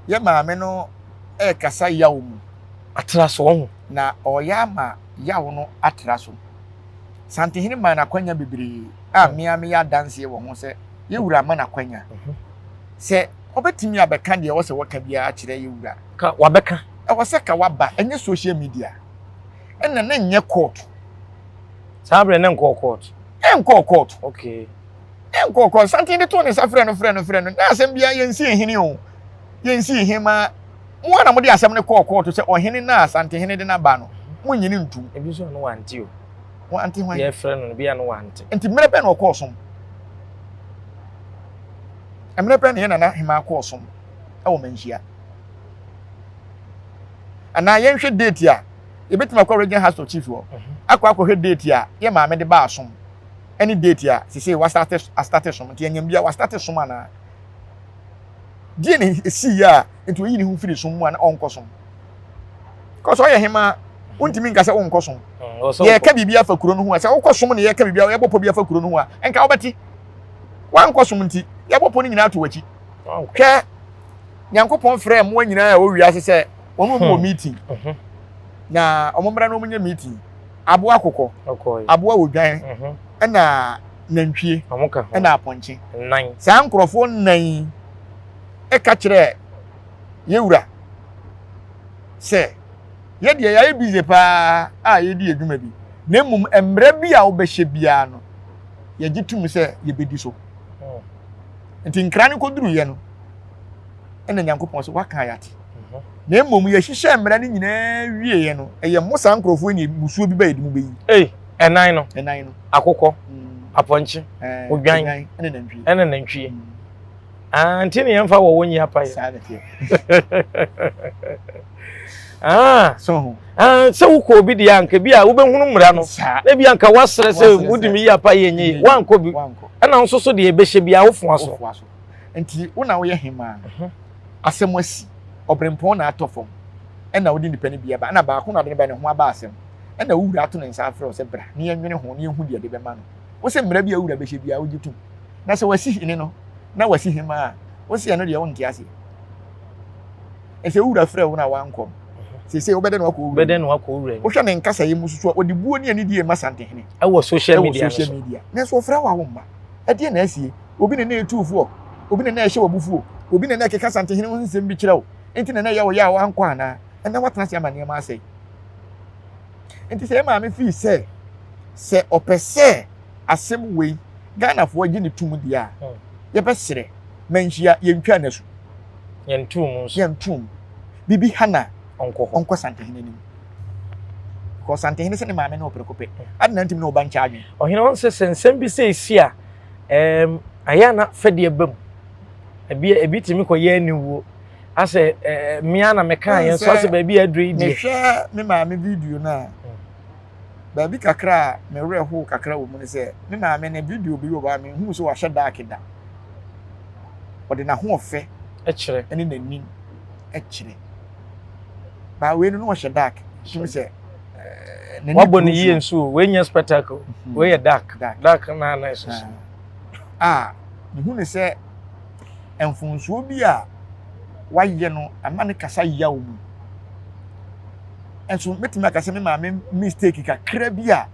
Speaker 1: yɛ maame no ɛrekasa yaw mu.
Speaker 3: Atra so ɔho.
Speaker 1: Na ɔyɛ ama yaw no atra so. Santehene maa no akwanya bebree a mmea meyɛ adanseɛ wɔ ho sɛ yɛ wura ama no akwanya sɛ ɔbɛtumi abɛka deɛ ɛwɔ sɛ wɔka biara akyerɛ yɛ wura.
Speaker 3: Ka wabɛka.
Speaker 1: Ɛwɔ sɛ ka waba ɛnyɛ social media. Ɛna na nyɛ court.
Speaker 3: Saa berɛ ne nkɔɔ court.
Speaker 1: Ɛnkɔɔ court.
Speaker 3: Okay.
Speaker 1: Ɛnkɔɔ court. Santen de too ne nsa frɛ no frɛ no frɛ no. Na asɛm biara yɛnsi ehene o. Yɛnsi hemaa. Mo ara na mode asɛm no kɔɔ kɔɔto sɛ ɔhene no a Asantehene de no aba no, monnye no ntom.
Speaker 3: Ebi nso a no wante o.
Speaker 1: Wante hwan?
Speaker 3: Yɛfrɛ no no, bi a no wante.
Speaker 1: Nti mmerɛ bɛn na ɔkɔɔ som? Mmerɛ bɛn na yɛn nana hemaa kɔɔ som wɔ Manhyia? Anaa yɛnhwɛ date a yɛbɛtumi akɔ Region House of Chiefs hɔ mhm. akɔ akɔhwɛ date a yɛ maame de baa som ɛne date a sesei wastate astate som nti anyam bia wastate som anaa? Deɛ na ɛsii yɛ a nti oyi ne ho firi som mu a na ɔnkɔ som kɔsɛ ɔyɛ hemaa wontumi nka sɛ wonkɔ som mm, yɛka biribi afa kuro no ho a sɛ wokɔ som na yɛka biribi yɛbɔ pɔ bi afa kuro no ho a nka wobɛte wankɔ som nti yɛbɔ pɔ no nyinaa to w'akyi hwɛ nyankopɔn frɛ mmoa nyinaa a ɛwɔ wiase sɛ wɔn mu wɔ hmm. meeting mhm. na wɔn mmra na wɔn nyɛ meeting aboa akokɔ aboa odwan mhm. ɛna nantwie ɛna apɔnkye saa nkurɔfoɔ nnan yi ɛka kyerɛɛ yɛn wura sɛ yɛ deɛ yɛayɛ busy paa a yɛdi adwuma bi na mmom mmerɛ bi a wobɛhyɛ biara no yɛgye tom sɛ yɛbɛdi so hmm. nti nkra no kɔduruyɛ no ɛna nyankopɔn sɛ waka yɛate mhm. na mmom yɛhyehyɛ mmara no nyinaa wieɛ no ɛyɛ mo saa nkurɔfoɔ ne musuo bi ba yɛde mu bɛyi
Speaker 3: ɛnan no
Speaker 1: ɛnan no
Speaker 3: akokɔ hmm. apɔnkye odwan ɛne nantwie hmm. Ah, nti ne yɛmfa wɔ wɔn nyi apa yɛ.
Speaker 1: Saa na teɛ.
Speaker 3: Ah,
Speaker 1: so ho.
Speaker 3: Ah, sɛ wokɔ obi deɛ anka bi a wobɛhunu mmara no. Na bi anka woasrɛ sɛ wode me yi apa yɛ nyɛ yi. Woankɔ bi. Ɛna nso so deɛ ɛbɛhyɛ bi a wofoa so.
Speaker 1: Wofoa so. Nti wo na woyɛ hemaa. Mhm. Asɛm asi. Ɔbrempɔn na atɔ fam. Ɛna wode nipa no bi aba. Ɛna baako na ɔde ne ba ne ho aba asɛm. Ɛna wo wura ato ne nsa afrɛ wo sɛ bra na yɛnwene ho na yɛnhu deɛ de bɛma no. Wo sɛ mmara bi a wo wura bɛhyɛ biara wogye tom. Na sɛ wasi hene no na wasi hemaa a, wo se ɛno deɛ wonte aseɛ. Ɛsɛ wo wura frɛ wo na wankɔ no. Seesei wobɛdɛ na wakɔ wo wura.
Speaker 3: Wobɛdɛ na wakɔ wo wura.
Speaker 1: Wohwɛ ne nkasayɛ mu soso a, ɔde buo ne anidie ma Santehene.
Speaker 3: Ɛwɔ social media
Speaker 1: no so. Ɛwɔ social media. Nanso ɔfrɛ wo a womma. Ɛdeɛ na asie. Obi na na ɛtu foɔ. Obi na na ɛhyɛ w'abufuo. Obi na na ɛkeka Santehene ho nsɛm bi kyerɛ wo. Enti na na ɛyɛ wo ya a wankɔ anaa? Ɛnna woatena ase ama nneɛma asɛe. Nti sɛ yɛ maame fii sɛ sɛ ɔpɛ sɛ asɛm wei Ghanafoɔ gye ne tum deɛ a, hmm. yɛbɛserɛ manhyia yɛntwa n'asu.
Speaker 3: Yɛntom mu nso.
Speaker 1: Yɛntom. Biribi ha na
Speaker 3: ɔnkɔ
Speaker 1: ɔnkɔ Santehene anim. Because Santehene sɛ ne maame ne ɔprɛko pɛ. Hmm. Adi na ntumi ne ɔba nkyɛ adwene.
Speaker 3: Ɔhene wɔn sɛ sɛ nsɛm bi sɛ esi a, ɛɛm ayɛ na fɛdeɛ ba mu. Ebi ebi tumi kɔ yɛ aniwuo. Asɛ ɛɛ mmea na mɛka yɛn nso asɛ baabi a aduro yi deɛ.
Speaker 1: Mehwɛ me maame video no a. Hmm. Baabi kakra a me werɛ how kakra wɔ mu ne sɛ, me maame no, video bi wɔ hɔ a menhuu sɛ wahyɛ dark da. Ɔde n'ahoɔfɛ
Speaker 3: kyerɛ
Speaker 1: ne n'anim kyerɛ. Baa wei no na ɔhyɛ dark. Tumi sɛ
Speaker 3: eh, wabɔ ne yie nso o, wei nyɛ spectacle, mhm. wei yɛ dark. Dark na na ɛsoso.
Speaker 1: A mehu ne sɛ mfomsoɔ bi a wayɛ no ama ne kasa yaw mu. Nso mɛtumi aka sɛ me maame mistake kakra bi a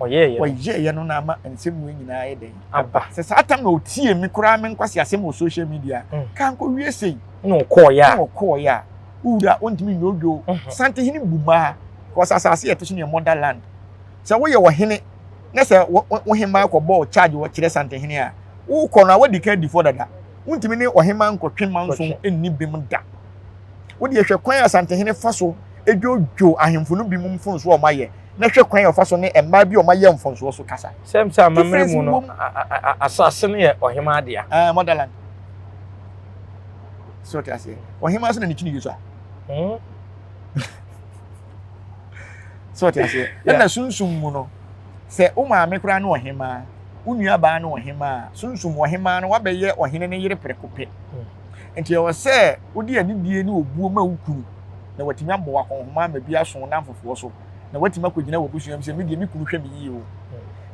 Speaker 1: ɔyɛɛyɛ no na ama nsɛm wei nyinaa yɛ dɛn
Speaker 3: aba.
Speaker 1: Sɛ saa tam na ɔtie me koraa me nkwasi asɛm wɔ social media mm. ka nkɔ wie sei.
Speaker 3: Na ɔkɔɔyɛ a.
Speaker 1: Na ɔkɔɔyɛ a. Wowura wontumi nyɛ mhm. Santehene bu maa kɔs asase yɛ te so ne motherland. Sɛ woyɛ ɔhene na sɛ wo hemaa kɔbɔɔ charge wɔ kyerɛ Santehene a wokɔ no a wadi kan di fɔ dada. Wontumi ne ɔhemaa nkɔtwe manso nni bem da. Wo deɛ hwɛ kwan a Asantehene fa so dwodwo ahemfo no binom mfomsoɔ a wɔayɛ, na hwɛ kwan a ɔfa so ne mmaa bi a wɔayɛ mfomsoɔ so kasa.
Speaker 3: Sɛ sɛ amammerɛ mu no, asase no yɛ ɔhemaa dea.
Speaker 1: Ah, motherland. So ɔte aseɛ. Ɔhemaa so na ne kyini yɛ so a.
Speaker 3: Hmm.
Speaker 1: So ɔte aseɛ. Ɛna sunsum mu no, sɛ wo maame koraa ne ɔhemaa, wo nuabaa ne ɔhemaa, sunsum ɔhemaa no wabɛyɛ ɔhene ne yere prɛko pɛ.
Speaker 3: Hmm.
Speaker 1: Enti ɛwɔ sɛ wode anidie ne obuo ma wo kunu, na watumi abɔ wo akɔnhoma ama bi aso wo nnamfofoɔ so, na woatumi akɔgyina w'abusua mu sɛ, Me deɛ, me kunu hwɛ me yie o.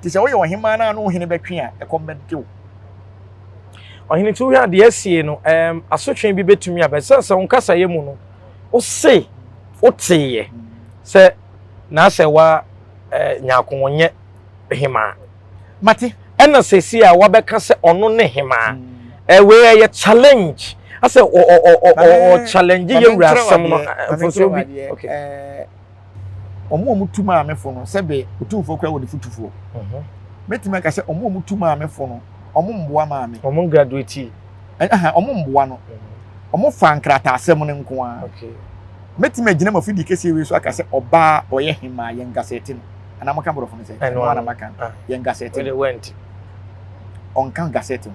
Speaker 1: Nti sɛ woyɛ ɔhemmaa na ne wo hene bɛtwe a, ɛkɔm bɛde wo.
Speaker 3: Ɔhene nti wohwɛ a deɛ asie no, ɛɛm, asotwe bi bɛtumi aba. Ɛsiane sɛ wo nkasaeɛ mu no, wose woteeɛ sɛ na asɛ wa eh, Nyarko ɔnyɛ hemaa.
Speaker 1: Mate.
Speaker 3: Ɛna sɛsi a wabɛka sɛ ɔno ne hemaa. Mm. Wei ɛyɛ challenge. Asɛ ɔ ɔ ɔ ɔ ɔ challenge yɛ wura asɛm no mfomsoɔ bi. Okay.
Speaker 1: Wɔn a wɔtu maame fo no, sɛbe otumfoɔ koraa wɔ ne fotufoɔ. Mɛtumi aka sɛ wɔn a wɔtu maame fo no, wɔn mmoa maame.
Speaker 3: Wɔn graduate.
Speaker 1: Ɛha, wɔn mmoa no. Wɔn fa nkrataasɛm no nko ara.
Speaker 3: Okay.
Speaker 1: Mɛtumi agyina m'afidie kɛseɛ wei so aka sɛ ɔbaa ɔyɛ hemaa yɛn gasɛte no. Anaa moka borɔfo no sɛ?
Speaker 3: Ɛno
Speaker 1: ara na maka no. Yɛn gasɛte no.
Speaker 3: Wɛnti.
Speaker 1: Ɔnka gasɛte ho.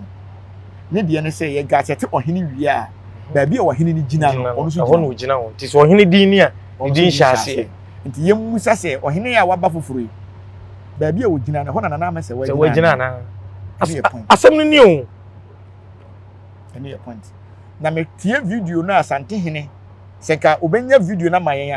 Speaker 1: Ne deɛ ne sɛ yɛ gasɛte ɔhene wie a, baabi a ɔhene no gyina no, ɔno nso gyina
Speaker 3: hɔ. Ɛhɔ na ɔgyina hɔ. Nti sɛ ɔhene din ni a, ne din hyɛ aseɛ.
Speaker 1: Nti yɛmmusa sɛ ɔhene a waba foforɔ yi, baabi a ɔgyina no, ɛhɔ na Nana Amesɛ
Speaker 3: wagyina anaa? Asɛm no ni o.
Speaker 1: Ɛno yɛ point. Na metie video no a Santehene, sɛ nka obɛnya video no ama yɛn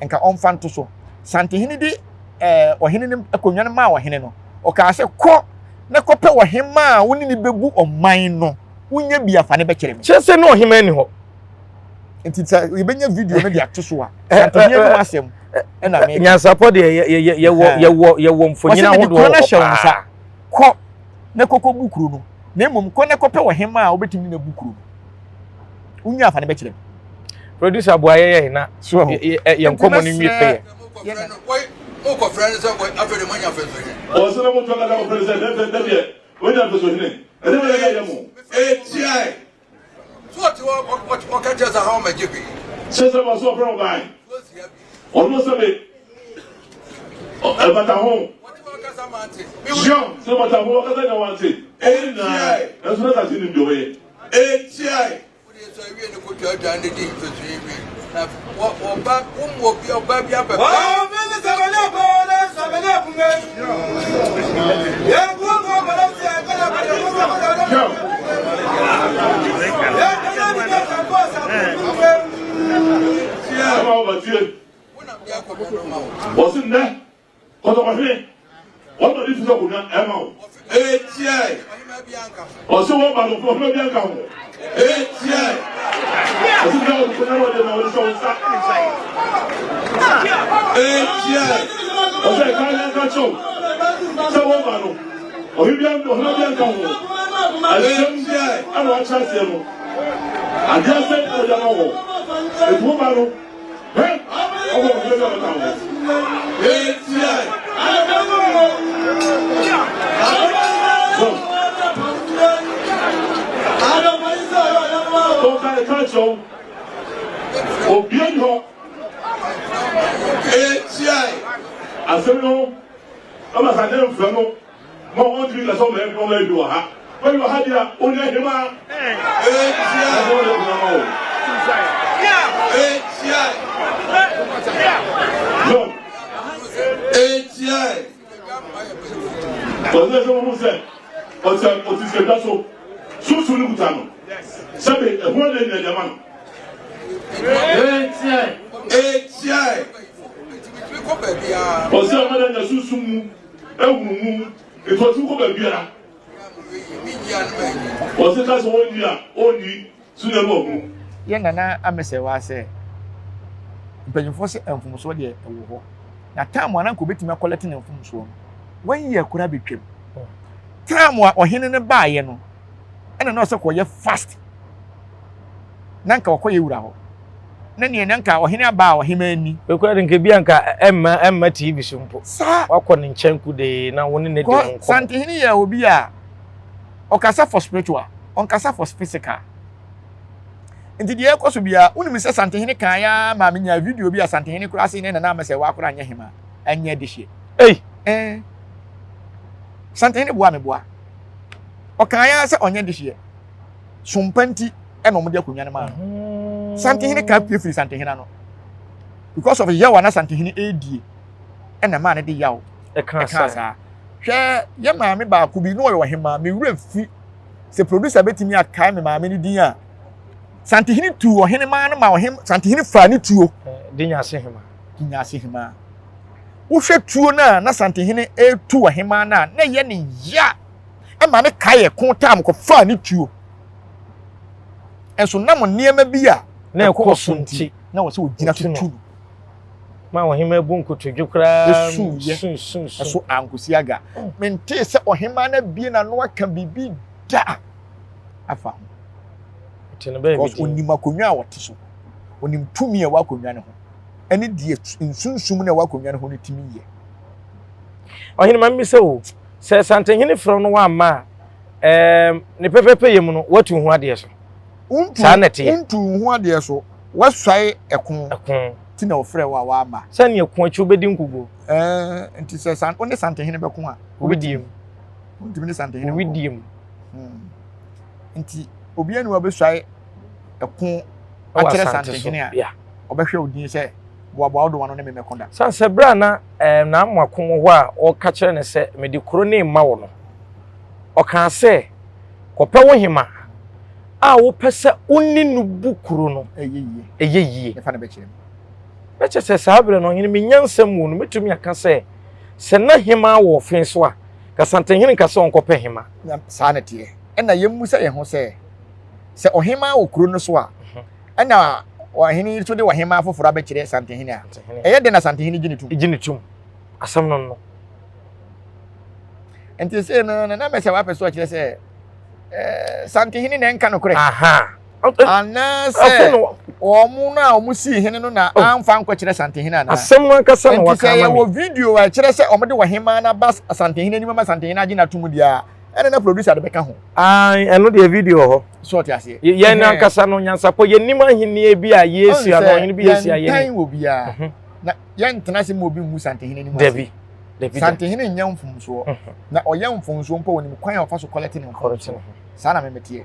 Speaker 1: a, nka ɔmfa nto so. Santehene de eh, ɔhene no akonnwa no maa ɔhene no. Ɔkaa sɛ kɔ na kɔpɛ ɔhemmaa a wo ne ne bɛbu ɔman no. Wonya bi afa ne bɛkyerɛ me.
Speaker 3: Kyerɛ sɛ na ɔhemmaa ni hɔ.
Speaker 1: Nti sɛ yɛbɛnya video no de ato so a, Santehene no asɛm ɛna meka.
Speaker 3: Nyansapɔ deɛ yɛwɔ yɛwɔ yɛwɔ mfonyin ahodoɔ wɔ hɔ paa.
Speaker 1: Kɔ na kɔkɔ bu kuro no, na mmom kɔ na kɔpɛ ɔhemmaa a wobɛtumi ne no abu kuro no. Wonya afa ne bɛkyerɛ me.
Speaker 3: Producer boa yɛ yɛ na yɛn nkɔmmɔ no nwie pɛyɛ.
Speaker 4: Ɔsɛ na moto ankasa kɔfrɛ no sɛ, Dɛ dɛ deɛ wanya mfɛsohene, ɛdeɛ bɛn na yɛayɛ mo?
Speaker 5: Etiae. So ɔte hɔ ɔka kyerɛ sɛ ha ɔmɛgye hwee.
Speaker 4: Sɛ sɛ wɔsɛ ɔfrɛ wo bae. Ɔno sɛ me ɛbata ho. Yɔ sɛ bata ho ɔkasa nya wante. Ɔwɔ nyinaa nanso na sase nim deɛ ɔbɛyɛ.
Speaker 5: Etiae. Wode sɛ wie ne kotwa adwan de di mfɛsoɔ yi wie na wɔba wo mu obi ɔba bi abɛpɛ.
Speaker 4: Ɛma wo ba tie. Wɔsi nnɛ kɔtɔkɔhene wɔn na ɔde fi sɛ akonnwa ɛma wo. Ɔsi wɔn ba no ɔhene bi anka ho. Ɔsi nnɛ ɔde akonnwa na ɔde ma ɔde hyɛ wɔn nsa. Ɔsɛ ɛka yɛn ka kyɛw sɛ wɔn ba no ɔhene bi ɔhene bi anka ho. Ɛsɛm ɛna ɔkyerɛ aseɛ no. Adeɛ sɛ ɔde ama wɔ. Etu ba no. Hɛ! Ɔbɔ ɔhene bi ɔbɛka ho. Ɔka ɛka kyerɛ wo. Obia ni hɔ. Asɛm no ho. Ama sa ne mfrɛ no. Ma wɔntumi nka sɛ ɔma ɔma bi wɔ ha. Ɔyi wɔ ha deɛ a, ɔnyɛ hemaa. Ɛsɛ wɔde akonnwa ma wo. John. Ɔsɛ sɛ wɔhu sɛ ɔte ɔte sikadwa so sunsun no kuta no sɛbe ɛho na nyina deɛ ma no. Ɔsɛ ɔma no anya sunsum mu ehunu mu nti ɔtumi kɔ baabiara. Ɔse ka sɛ ɔnni a ɔnni so na ɛma ɔhunu.
Speaker 1: Yɛ Nana Amesɛwaa sɛ mpanyinfoɔ sɛ mfomsoɔ deɛ ɛwɔ hɔ na time a na nka obetumi akɔlɛte ne mfomsoɔ no one year koraa betwam time a ɔhene no baayɛ no ɛna na ɔsɛ kɔyɛ fast na nka ɔkɔyɛ wura hɔ na nea na nka ɔhene aba a ɔhema ani.
Speaker 3: Ekura de nka bi anka ɛmma ɛmma TV so mpo.
Speaker 1: Saa.
Speaker 3: Wakɔ ne nkyɛn kudee na wo ne ne di ho nkɔmmɔ.
Speaker 1: Santehene yɛ obi a ɔkasa for spiritual, ɔnkasa for physical. Nti deɛ ɛkɔ so biara, wonim sɛ Santehene kan ya ma menya video bi a Santehene koraa se ne nana ama sɛ wakora nyɛ hema, ɛnyɛ dehyeɛ.
Speaker 3: Ei!
Speaker 1: Eh. Santehene boa me boa. Ɔkan ya sɛ ɔnyɛ dehyeɛ. Sompa nti ɛna wɔde akonnwa no maa no. Mm. Santehene ka pie firi Santehene ano. Because of yaw a na Santehene ɛredie ɛna maa no de yaw
Speaker 3: ɛka
Speaker 1: saa. Hwɛ yɛ maame baako bi na ɔyɛ ɔhemaa me werɛ fi sɛ producer bɛtumi akae me maame no din a Santehene tuu ɔhene maa no ma ɔhem Santehene faa ne tuo.
Speaker 3: Eh, de nya ase hema.
Speaker 1: De nya ase hema. Wohwɛ tuo no a na Santehene ɛretu ɔhemaa no a na ɛyɛ ne ya. ɛma ne kae ɛko tam kɔfaa ne tuo nso nam nneɛma bi a
Speaker 3: na ɛkɔ so nti
Speaker 1: na wɔ sɛ ogyina so tu no
Speaker 3: ma ɔhema bu nkotodwe koraa
Speaker 1: esu yɛ ɛso ankosi aga oh. mentee sɛ ɔhema no abie n'ano aka biribi da afa ho because onim akonnwa a wɔte so onim tumi a ɛwɔ akonnwa no ho. ɛne deɛ nsunsum na ɛwɔ akonnwa no ho no tumi yɛ.
Speaker 3: Ɔhene ma mmisa o, sɛ Santehene frɛ no wamma a, ɛɛm, ne pɛpɛpɛ yɛ mu no, watu ho adeɛ so. Saa na ɛteɛ.
Speaker 1: Wontu ho adeɛ so, woasuae ɛko.
Speaker 3: Ɛko.
Speaker 1: Ti na ɔfrɛ wo a wamma.
Speaker 3: Sɛnea ɛko akyi wobɛdi nkoguo.
Speaker 1: Ɛɛ, nti sɛ san, wo ne Santehene bɛko a.
Speaker 3: Wobɛdie mu.
Speaker 1: Wontumi ne Santehene nko.
Speaker 3: Wobɛdie mu.
Speaker 1: Hmm. Nti obiara ni wabɛsuae ɛko akyerɛ Santehene a ɔbɛhwɛ wo din sɛ boaboa wo dɔm ano ne me mmɛko da.
Speaker 3: Sane sɛ berɛ a na eh, n'amoako wɔ hɔ a ɔreka kyerɛ no sɛ mede kuro no rema wo no, ɔkaa sɛ, kɔpɛ wo hema a wopɛ sɛ wo ne no bu kuro no.
Speaker 1: Ɛyɛ
Speaker 3: yie. Na kyerɛ sɛ saa berɛ no, ɔhene, me nyansa mu no, mɛtumi aka sɛ, sɛ na hema wɔ ɔfe so a, ka Santehene nka sɛ ɔnkɔpɛ hema.
Speaker 1: Saa na ɛteɛ. Ɛna yɛmmisa yɛn ho sɛ, sɛ ɔhemaa wɔ kuro no so a, ɛna ɔhene yi nso de ɔhemaa foforɔ abɛkyerɛ Santehene a, ɛyɛ dɛn na Santehene gye ne tom?
Speaker 3: Gye ne tom. Asɛm no no.
Speaker 1: Nti sei no, na mɛ sɛ wapɛ so ɔkyerɛ sɛ eh, Santehene na ɛnka nokorɛ. Anaasɛ wɔn no a wɔn sii hene no na oh. amfa nkɔkyerɛ Santehene anaa?
Speaker 3: Asɛm no ankasa na waka
Speaker 1: ama mi. Nti sɛ yɛwɔ video a ɛkyerɛ sɛ wɔn de ɔhemaa no aba Santehene anim ama Santehene agye n'atom deɛ a, ɛna na producer de bɛka ho.
Speaker 3: Ayi ɛno deɛ video wɔ hɔ.
Speaker 1: So ɔte aseɛ.
Speaker 3: Yɛn ankasa no nyansapɔ yɛnim ahenni bi a yɛsi ano ɔhene bi yɛsi ayɛ.
Speaker 1: Yɛn wɔ biara mhm. na yɛntena ase ma obi ngu Santehene anim
Speaker 3: ase. Dabi. Dabi.
Speaker 1: Santehene nyɛ mfomsoɔ mhm. na ɔyɛ mfomsoɔ mpo wɔnim kwan a ɔfa so kɔlɛte ne mfomsoɔ. Saa na memeteɛ.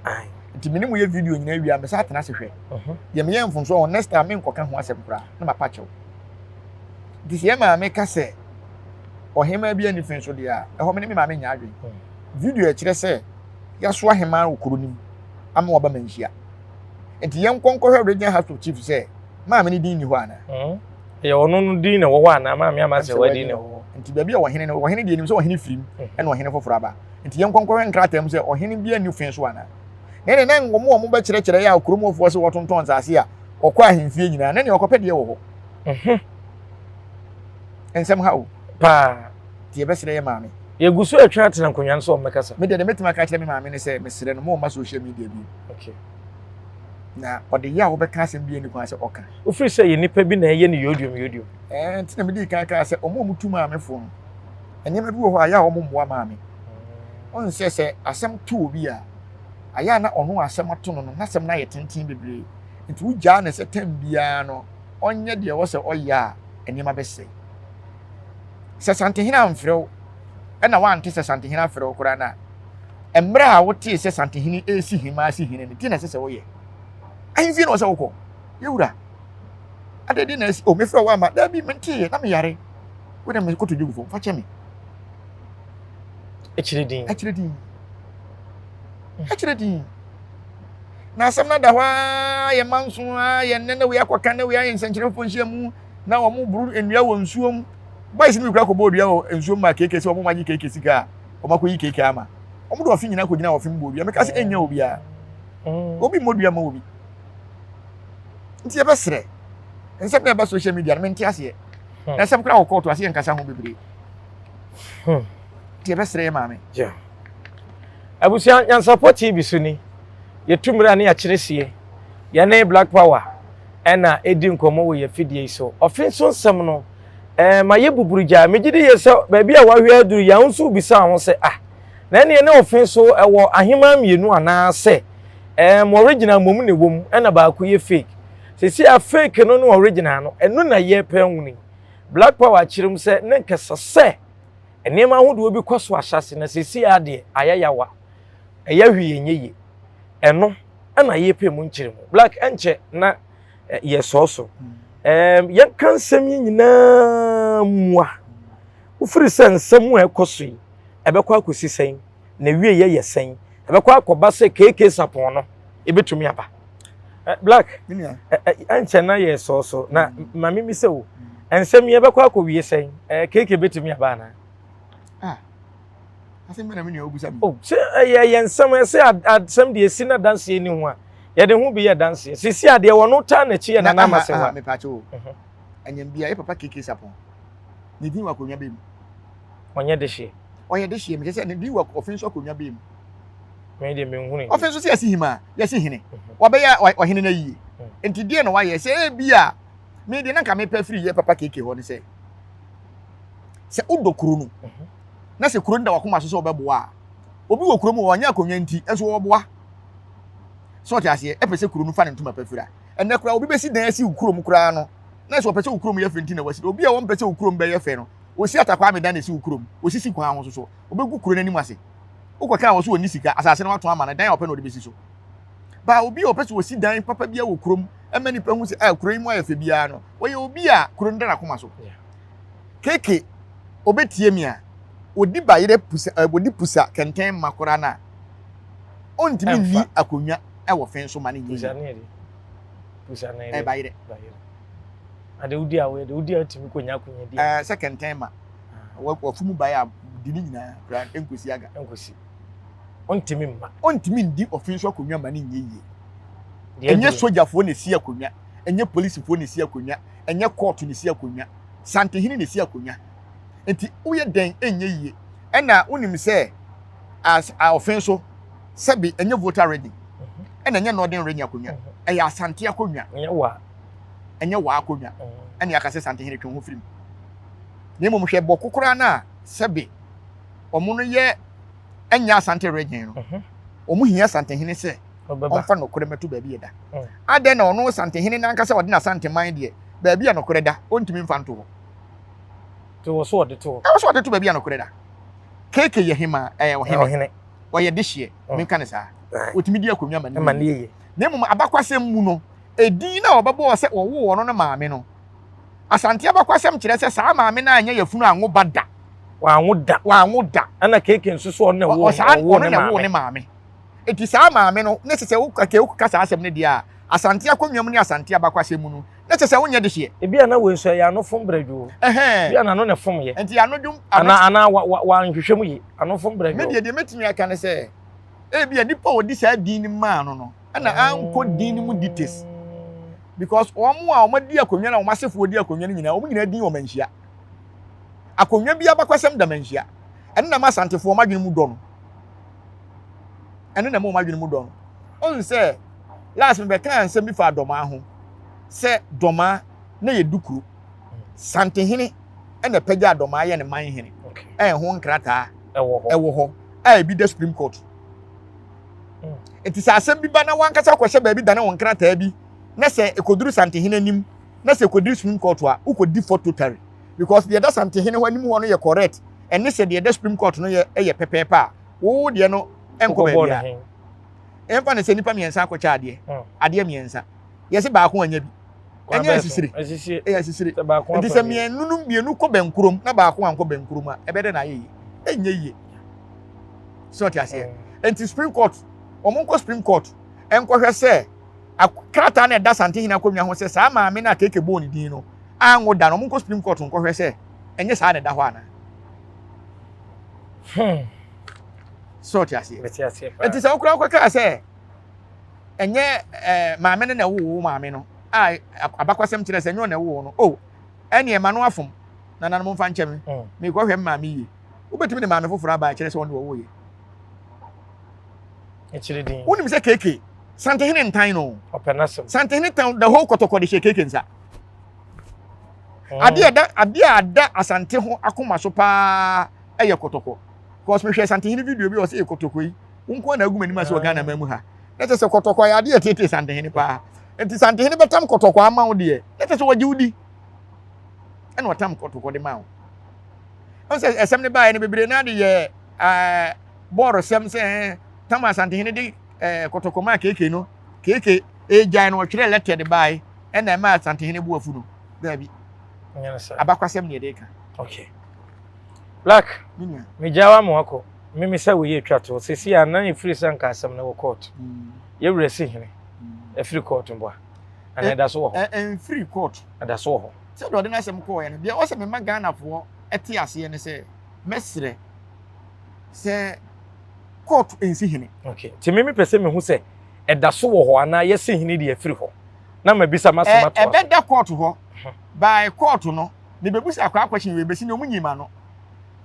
Speaker 1: Nti mene mo yɛ video nyinaa wie a mesa atena ase hwɛ. Mhm. Deɛ meyɛ mfomsoɔ wɔ next time menkɔka ho asɛm koraa na mapa kyɛw. Nti sɛ yɛ maame ka sɛ ɔhemaa bi ani fi nso deɛ a ɛhɔ me ne me maame nyɛ adwene. Video a ɛkyerɛ sɛ yɛasoa hemaa wɔ kuro no mu ama waba manhyia. Nti yɛnkɔ nkɔhwɛ Regional House of Chiefs sɛ maame no din nni hɔ anaa.
Speaker 3: Hmm. Ɛyɛ ɔno no din na ɛwɔ hɔ anaa maame ama sɛ wadin na ɛwɔ hɔ.
Speaker 1: Nti baabi a ɔhene no ɔhene deɛ nim sɛ ɔhene firim hmm. ɛna ɔhene foforɔ aba. Nti yɛnkɔ nkɔhwɛ nkrataa mu sɛ ɔhene bi ani fi so anaa. Na ɛne na wɔn a wɔbɛkyerɛkyerɛ yɛ a kuromfoɔ sɛ wɔtontɔn nsaase a ɔkɔ ahemfie nyinaa na nea ɔkɔpɛ deɛ wɔ hɔ.
Speaker 3: Mhm.
Speaker 1: Nsɛm ha o.
Speaker 3: Paa.
Speaker 1: Nti yɛbɛsrɛ yɛ maame.
Speaker 3: Yɛgu so retwɛn atena nkonnwa no sɛ wɔmmɛkasa.
Speaker 1: Me deɛ deɛ mɛtumi aka akyerɛ me maame ne sɛ mesrɛ no mo mma social media bio.
Speaker 3: Okay.
Speaker 1: Na ɔde yɛ a wobɛka asɛm bi ani kwan sɛ ɔka.
Speaker 3: Wofiri sɛ yɛ nipa bi na ɛyɛ no yodiom yodiom.
Speaker 1: Ɛɛ nti na medii kan kaa sɛ wɔn a wɔtu maame fo no nneɛma bi wɔ hɔ a yɛ a wɔn mmoa maame. Wɔn sɛ sɛ asɛm to obi a ayɛ a na ɔno asɛm ato no no n'asɛm no ayɛ tenten bebree nti wogyaa no sɛ tɛm biara no ɔnyɛ deɛ ɛwɔ sɛ ɔyɛ a nneɛma bɛsɛe. Sɛ Santehene amfrɛ wo, ɛna woante sɛ Santehene afrɛ wo koraa no a, mmerɛ a wotee sɛ Santehene resi hemaa si hene no, deɛ na ɛsɛ sɛ woyɛ? Ahemfie na ɔsɛ wokɔ. Yɛwura, adeɛ deɛ na asi, o mefrɛ wo ama, daabi, menteeɛ, na meyare. Wo na mekɔto dwa gu fam, fa kyɛ me.
Speaker 3: Akyire din.
Speaker 1: Akyire din. Akyire din. Na asɛm no ada hɔ ara, yɛ manso ara, yɛ nnɛ na wei akɔka, na wei ayɛ nsɛnkyerɛfoɔ nhyiamu, na wɔn boro nnua wɔ nsuo mu. Boys no bi kura kɔbɔ dua wɔ nsuo mu ma keke sɛ wɔn agye keke sika a wɔn akɔyi keke ama. Wɔn de ɔfe nyinaa kɔgyina ɔfe mu bɔ dua. Meka sɛ ɛnyɛ obiara. Mm. Obi mmɔ dua ma obi. Nti yɛbɛsrɛ. Nsɛm na ɛba social media no mente aseɛ. Hmm. Na nsɛm koraa wɔ kɔɔto ase yɛ nkasa ho bebree.
Speaker 3: Hmm.
Speaker 1: Nti yɛbɛsrɛ yɛ maame.
Speaker 3: Yeah. Abusua Nyansapɔ TV so ni. Yɛtu mmerɛ ne yɛakyerɛ sie. Yɛne Black Power ɛna ɛdi nkɔmmɔ wɔ yɛn afidie yi so. Ɔfe nso nsɛm no, ɛɛ ma yɛ buburugyaa. Megye di yie sɛ baabi a wahwɛ aduru yi a, wo nso wobisa ho sɛ, ah, na ɛneɛ ne ɔfe nso ɛwɔ ahemaa mmienu anaasɛ ɛɛm original mmom na ɛwɔ mu ɛna baako yɛ fake. Seesei a fake no ne original no, ɛno na yɛrepɛ ahunu yi. Black Power akyerɛ mu sɛ ne nkɛsɛ sɛ nneɛma ahodoɔ bi kɔ so ahyɛase na seesei a deɛ ayɛ yawa, ɛyɛ hwee ɛnyɛ yie. Ɛno ɛna yɛpɛ mu nkyerɛ mu. Black ɛnkyɛ na yɛsɔɔ so. Ɛɛm yɛnka nsɛm yi nyinaa mua. Wofiri sɛ nsɛm a ɛkɔ so yi ɛbɛkɔ akɔsi sɛn na wie yɛ yɛ sɛn ɛbɛkɔ akɔba sɛ KK Sapɔn no ebɛtumi aba. Black ɛnkyɛ na yɛsɔɔ so na ma mimi sɛ o nsɛm yi ɛbɛkɔ akɔwie sɛn KK bɛtumi aba anaa?
Speaker 1: Ah. Asɛm bɛ na me nua wobisa mi.
Speaker 3: Oh, sɛ ɛyɛ yɛ nsɛm ɛsɛ asɛm deɛ esi na danseɛ ni ho a yɛde ho bi yɛ danseɛ sisi adeɛ wɔn taa n'akyi yɛ nana ama sɛ wa.
Speaker 1: Mepa kyɛw o. Ɛnyɛm bia yɛ papa KK Sapon. Ne din wɔ akonnwa bɛ mu.
Speaker 3: Ɔnyɛ dehyeɛ.
Speaker 1: Ɔyɛ dehyeɛ mekyɛ sɛ ne din wɔ ɔfe nso akonnwa bɛ mu.
Speaker 3: Me deɛ menhunu.
Speaker 1: Ɔfe nso sɛ yɛsi hima yɛsi hene. Wabɛyɛ ɔhene no ayie. Nti deɛ na wayɛ sɛ ebi a. Me deɛ na nka mepɛ firi yɛ papa keke hɔ ne sɛ sɛ wodɔ kuro no mhm. na sɛ kuro no da wakoma so sɛ wɔbɛboa a obi wɔ kuro mu ɔnyɛ akonnwa nti nso wɔboa sɛ ɔte aseɛ ɛpɛ sɛ kuro no fa ne ntoma pɛ fira ɛnɛ koraa obi bɛsi dan asi wo kurom koraa no na sɛ ɔpɛ sɛ wo kurom yɛ fɛ nti na wasi obi a wɔmpɛ sɛ wo kurom bɛyɛ fɛ no osi atakwaa me dan na esi wo kurom osisi kwan ho so so obɛgu kuro no anim ase wokɔka wɔ so wɔnni sika asase no wato ama no dan a ɔpɛ na ɔde bɛsi so ba obi a ɔpɛ sɛ ɔsi dan papa bi wɔ kurom ɛma nipa hu sɛ ah kuro yi mu ayɛ fɛ biara no wɔyɛ obi a kuro no da n'akoma so keke obetie mi a odi bayerɛ pusa ɛ odi pusa kɛntɛn ma koraa na ɔntumi nni akonnwa ɛwɔ fɛn so ma ne nyɛ
Speaker 3: yie
Speaker 1: ɛ bayerɛ
Speaker 3: ade wodi a wɔyɛ de wodi a tumi kɔ nya akonnwa bi
Speaker 1: ɛɛ sɛ kɛntɛn ma wafu mu baeɛ a di ne nyinaa koraa nkosi aga
Speaker 3: nkosi ɔntumi mma
Speaker 1: ɔntumi ndi ɔfe nso akonnwa ma ne nyɛ yie ɛnyɛ sogyafoɔ na esi akonnwa ɛnyɛ polisifoɔ na esi akonnwa ɛnyɛ kɔɔto na esi akonnwa santehene na esi akonnwa nti woyɛ dɛn ɛnyɛ yie ɛna wonim sɛ as ɔfe nso sɛbi ɛnyɛ voter ready mhm. ɛna ɛnyɛ northern ready akonnwa mhm. ɛyɛ asante akonnwa ɛnyɛ waa akonnwa mhm. ɛna yɛaka sɛ santehene twe ho firim na mmom hwɛ bɔko koraa no a sɛbe wɔn no yɛ ɛnyɛ asante region no mhm. wɔn hia asantehene sɛ ɔmfa nokorɛ mɛto baabi ɛda mm. adɛn na ɔno santehene n'ankasa ɔde n'asanteman deɛ baabi a nokorɛ da ɔntumi mfa nto hɔ
Speaker 3: ɛwɔ so ɔde to hɔ
Speaker 1: ɛwɔ so ɔde to baabi a nokorɛ da keke yɛ hema ɛyɛ ɔhene ɔyɛ dehyeɛ mm. menka ne saa ɔtumi di akonnwa ma ne yie na mmom abakwasɛm mu no edin na ɔbɛbɔɔ sɛ wɔwoo ɔno no maame no Asante abakwasɛm kyerɛ sɛ saa maame no anyɛ yafunu anwo ba da.
Speaker 3: Wanwo da.
Speaker 1: Wanwo da.
Speaker 3: Ɛna keke nso so ɔno na ɛwoo ɔwoo ne maame.
Speaker 1: Ɔno ne maame. Eti saa maame no ne sɛ sɛ wokake wokeka saa asɛm no deɛ a Asante akonnwa mu ne Asante abakwasɛm mu no ne sɛ sɛ wonyɛ dehyeɛ.
Speaker 3: Ebi a na wei nso ɛyɛ ano fom brɛdwo.
Speaker 1: Ɛhɛn.
Speaker 3: Ebi a n'ano na ɛfom yɛ.
Speaker 1: Nti ano dwom.
Speaker 3: Ana ana wa wa wanhwehwɛ mu yi ano fom brɛdwo.
Speaker 1: Me deɛ deɛ mɛtumi aka ne sɛ ebi a nipa a ɔdi saa din no maa no no ɛna ankɔ din no mu details because wɔn a wɔn adi akonnwa na wɔn asefoɔ di akonnwa no nyinaa wɔn nyinaa din wɔn manhyia akonnwa bi abakwasɛm da manhyia ɛno na ma asantefoɔ wɔn adwene mu dɔ no ɛno na ma wɔn adwene mu dɔ no ɔn sɛ last mi bɛka nsɛm bi fa dɔmaa ho sɛ dɔmaa na yɛ dukuro santehene ɛna pɛgya dɔmaa yɛ ne man hene ɛho nkrataa ɛwɔ hɔ a ebi da supreme court. Nti sɛ asɛm bi ba na wankasa kɔhyɛ baabi dane wo nkrataa bi na sɛ ɛkɔduru Santehene anim na sɛ ɛkɔduru Supreme Court a wokɔdi fɔ totally because deɛ ɛda Santehene hɔ anim hɔ no yɛ correct ɛne sɛ deɛ ɛda Supreme Court no yɛ ɛyɛ pɛpɛɛpɛ a wo deɛ no ɛnkɔ baabi a ɛmfa ne sɛ nnipa mmiɛnsa akɔkyɛ adeɛ hmm. adeɛ mmiɛnsa yɛsɛ baako anya bi ɛnyɛ asisire ɛyɛ asisire nti sɛ mmienu no mmienu kɔ bɛnkurom na baako ankɔ bɛnkurom a ɛbɛdɛ na ayɛ yie ɛnyɛ yie sɛ ɔte aseɛ mm. nti supreme court wɔn nkɔ supreme court nkɔhwɛ sɛ krataa na ɛda santehene akonnwa ho sɛ saa maame no a keke bɔɔ ne din no anwo da no wɔn nkɔ supreme court nkɔhwɛ sɛ ɛnyɛ saa na ɛda hɔ ana
Speaker 3: hmm.
Speaker 1: sɛ ɔte aseɛ nti sɛ wokora wokɔkaa sɛ ɛnyɛ ɛɛ maame no na ɛwoo wo maame no a abakwasɛm kyerɛ sɛ ɛnyɛ ɔna ɛwoo no o ɛne ɛma no afom na nanom mfa nkyɛ me mm. mekɔhwɛ me maame yie wobɛtumi de maame foforɔ aba ɛkyerɛ sɛ ɔne wɔwoo yɛ wonim sɛ keke santehene ntan no santehene tan the whole kɔtɔkɔ de hyɛ keke nsa mm. adeɛ ɛda adeɛ a ada asante ho akoma so paa ɛyɛ kɔtɔkɔ kɔs mehwɛ santehene video bi ɔsɛ yɛ kɔtɔkɔ yi wo nko na agu m'anim ase wɔ Ghana man mu ha na kyerɛ sɛ kɔtɔkɔ yɛ adeɛ ɛtetee Santehene paa nti Santehene bɛtam kɔtɔkɔ ama wo deɛ na kyerɛ sɛ wɔgye wo di ɛna ɔtam kɔtɔkɔ de ma wo ɛn sɛ ɛsɛm no baeɛ no bebree naa de yɛ ɛɛ bɔɔlo sɛm sɛ ɛɛ tam Asantehene de ɛɛ kɔtɔkɔ maa keeke no keeke egyae no ɔtwerɛ lɛtɛ de baeɛ ɛna ɛma Asantehene bu afu no daabi abakwasɛm ne yɛde ka
Speaker 3: okay Black, megya wa ma wakɔ. Meme sɛ wei atwa to. Sisi a na ɛfiri sɛ nka asɛm no wɔ court. Mm. Yɛwerɛ si hene. Ɛfiri mm. court mboa. Ana ɛda so wɔ hɔ.
Speaker 1: Ɛmfiri court.
Speaker 3: Ɛda so wɔ hɔ.
Speaker 1: Sɛ deɛ ɔde n'asɛm kɔɔɛ no, deɛ ɔsɛ mema Ghanafoɔ ɛte aseɛ ne sɛ mɛsrɛ sɛ court nsi hene.
Speaker 3: Okay. Nti me mepɛ sɛ mehu sɛ ɛda so wɔ hɔ anaa yɛsi hene deɛ ɛfiri hɔ. Na mabisa m'asɛm atoa
Speaker 1: so. Ɛbɛda court hɔ. By court no, mebɛbusa akwadaa question wei bɛsi ne ɔmo nyim ano.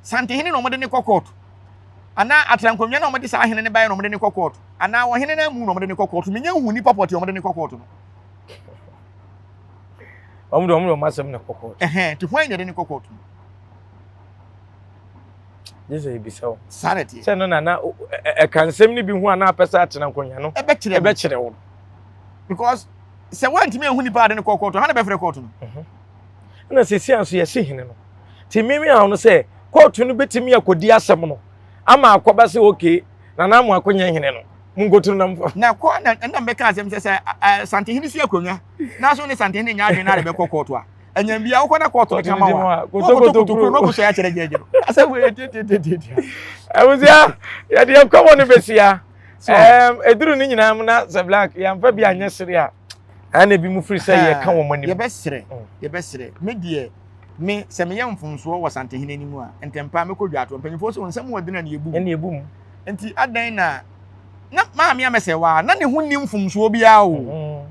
Speaker 1: Santehene na wɔde no kɔ kɔɔto anaa atrankonnwa na wɔde saa hene no baeɛ na wɔde no kɔ kɔɔto anaa ɔhene no amu na wɔde no kɔ kɔɔto menya nhu nipa pɔtee wɔde no kɔ kɔɔto no.
Speaker 3: Wɔn de wɔn de wɔn asɛm na ɛkɔ kɔɔto.
Speaker 1: Ɛhɛn nti hwan na ɛde ne kɔ kɔɔto?
Speaker 3: Gye sɛ ebisa wo.
Speaker 1: Saa na ɛteɛ.
Speaker 3: Sɛ no na na ɛka nsɛm no bi ho a na apɛ sɛ atena nkonnwa no.
Speaker 1: Ɛbɛkyerɛ
Speaker 3: ɛbɛkyerɛ wo.
Speaker 1: Because sɛ wɔntumi ehu nipa ade ne kɔ kɔɔto, hana bɛfrɛ kɔɔto no.
Speaker 3: Mhm. Ɛna sisi a nso yɛsi hene no. Ti mímí ahɔ no sɛ kɔɔto no bɛtumi akɔdi asɛm no ama akɔba sɛ okay na na mo akɔnyɛ hene no. Monkotu no mfa.
Speaker 1: Na kɔ na ɛna mbɛka asɛm sɛ sɛ Santehene si akonnwa na so ne Santehene nyɛ adwene na de bɛkɔ kɔɔto a ɛnyɛ bia wokɔ na kɔɔto no kama wa kotokotokuro na ɔkɔsɔ akyerɛ gyɛgye no asɛ wei tiatiatiatia.
Speaker 3: Abusua yɛde yɛn kɔmɔ no bɛsia ɛduru ne nyinaa mu na sɛ black yɛmfa bi anyɛ sere a ɛna ebi mu firi sɛ yɛka wɔn anim.
Speaker 1: Yɛbɛsrɛ yɛbɛsrɛ me deɛ me sɛ meyɛ mfomsoɔ wɔ Santehene anim a ntɛmpa mɛkɔ dwatoɔ mpanyinfoɔ sɛ nsɛm wɔ dena ne yɛbu
Speaker 3: mu. Ɛna yɛbu mu.
Speaker 1: Nti adɛn na na maame amɛsɛ waa na ne ho nni mfomsoɔ biara o. Mm-hmm.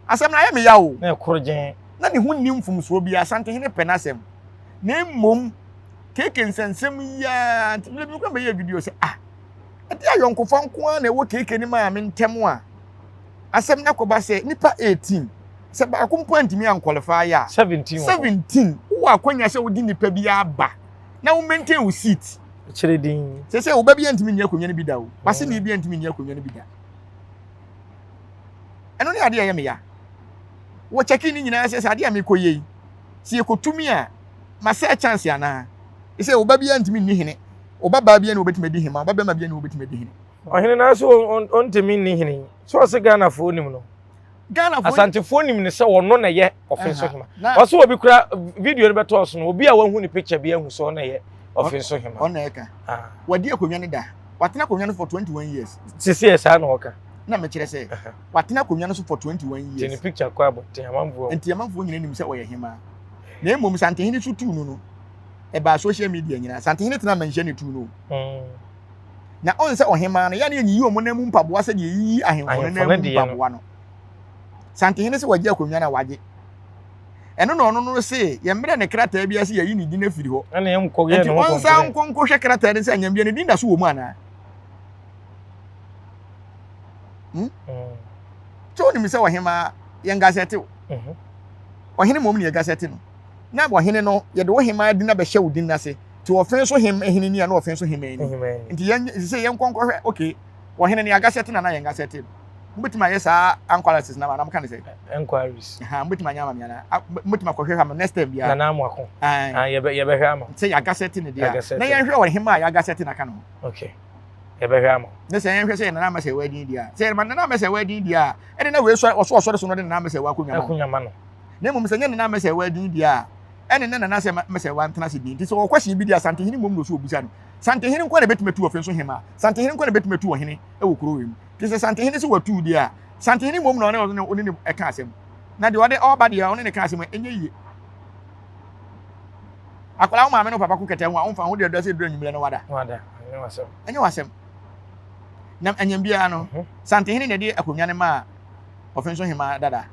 Speaker 1: Asɛm no ayɛ me ya o.
Speaker 3: Na ɛkoro gyen.
Speaker 1: Na ne ho nni mfomsoɔ biara Asantehene pɛ n'asɛm. Na mmom keke nsɛnsɛm yi ara nti mmerɛ bi kora mɛyɛ video sɛ ah ɛde ayɔnkofa nko ara na ɛwɔ keke ne maame ntɛm a asɛm no akɔba sɛ nipa 18 sɛ baako mpo antumi ankwalify a
Speaker 3: 17
Speaker 1: 17 wowɔ akwanya sɛ wode nipa bi aba na wo maintain wo seat
Speaker 3: Kyerɛ din.
Speaker 1: Sɛ sɛ wo ba bi antumi nni akonnwa no bi da o. W'aseni bi antumi nni akonnwa no bi da. Ɛno ne adeɛ a ɛyɛ me ya. Wɔ kyɛke ne nyinaa sɛ sɛ adeɛ a mekɔ yɛ yi, sɛ yɛkɔtumi a, masɛe chance anaa? Sɛ wo ba bi antumi nni hene, wo ba baa bi ne wɔbɛtumi adi hema, wo ba bɛrima bi ne wɔbɛtumi adi hene.
Speaker 3: Ɔhene no nso ɔntumi nni hene. So ɔse Ghanafoɔ nim no.
Speaker 1: Ghanafoɔ
Speaker 3: Asantefoɔ nim no sɛ ɔno na ɛyɛ ɔfe so hema. Ɔsɛ obi kura video no bɛtɔɔ so no obi a wahu ne picture bi ahu sɛ ɔno na ɛyɛ ɔfe so hema.
Speaker 1: Ɔno ɛka. Ah. Wadi akonnwa no da. Watena akonnwa no for 21 years.
Speaker 3: Sisi yɛ saa na ɔka.
Speaker 1: Na mekyerɛ sɛ watena akonnwa no so for 21 years.
Speaker 3: Nti ne picture kɔ abɔnten amanfoɔ.
Speaker 1: Nti amanfoɔ nyina nim sɛ ɔyɛ hema. Na mmom Santehene so tuu no no ɛbaa social media nyinaa. Santehene tena manhyia ne tuu no. Mm. Na ɔn sɛ ɔhemaa no, yɛ ne yɛnyiyi wɔn nan mu mpaboa sɛdeɛ yɛyiyi ahemfo no nan mu mpaboa no. Santehene sɛ wagye akonnwa no a wagye. Ɛno na ɔno no se yɛmmerɛ ne krataa bi ase yɛyi ne din afiri hɔ. Nti ɔnsa nkɔ nkɔhwɛ krataa no sɛ anyambia ne din da so wɔ mu anaa. Hmm? Mm. Sɛ wonim sɛ ɔhemaa yɛn gasɛte o. Mhm. Ɔhene mmom ne yɛ gasɛte no. Na ɔhene no yɛde wo hemaa din abɛhyɛ wo din no ase. Nti ɔfe so hem hene ni a na ɔfe so hemani nti yɛn sɛ yɛn nkɔnkɔhwɛ okay ɔhene ne agasɛte na na yɛn gasɛte no mobɛtumi ayɛ saa enquiries na ma na moka ne sɛ
Speaker 3: enquiries
Speaker 1: ha mobɛtumi anyɛ ama me ana mobɛtumi akɔhwɛ ama next time biara
Speaker 3: nana amoako ah yɛbɛhwɛ ama
Speaker 1: sɛ yɛagasɛte ne deɛ na yɛnhwɛ ɔhema a yɛagasɛte na ka no
Speaker 3: ho okay yɛbɛhwɛ ama
Speaker 1: ne sɛ yɛnhwɛ sɛ yɛ nana ama sɛ wɔadin deɛ a sɛ yɛ nana ama sɛ wɔadin deɛ a ɛne na wei sɔre ɔso ɔsɔre so no de nana ama sɛ wɔakonnwa
Speaker 3: ma no
Speaker 1: na mmom sɛ nyɛ nana ama sɛ wɔadin deɛ a ɛne ne nana sɛ mɛsɛ wantena ase din nti sɛ ɔkɔ hyɛn bi di Asantehene mmom na ɔsɛ ɔbusa no. Santehene nko na ɛbɛtumi atu ɔfe nso hema. Santehene nko na ɛbɛtumi atu ɔhene wɔ kuro wei mu. Nti sɛ Santehene sɛ watu deɛ a, Santehene mmom na ɔne ɔne ne ɛka asɛm. Na deɛ ɔde ɔba deɛ ɔne ne ka asɛm ɛnyɛ yie. Akwadaa wo maame ne wo papa ko kɛtɛ ho a womfa ho deɛ dɔ sɛ duru anwummerɛ no wada.
Speaker 3: Wada, ɛnyɛ wasɛm.
Speaker 1: Ɛnyɛ wasɛm. Na anyam biara no, mhm. Santehene na ɛde akonnwa no maa ɔfe nso hema dada.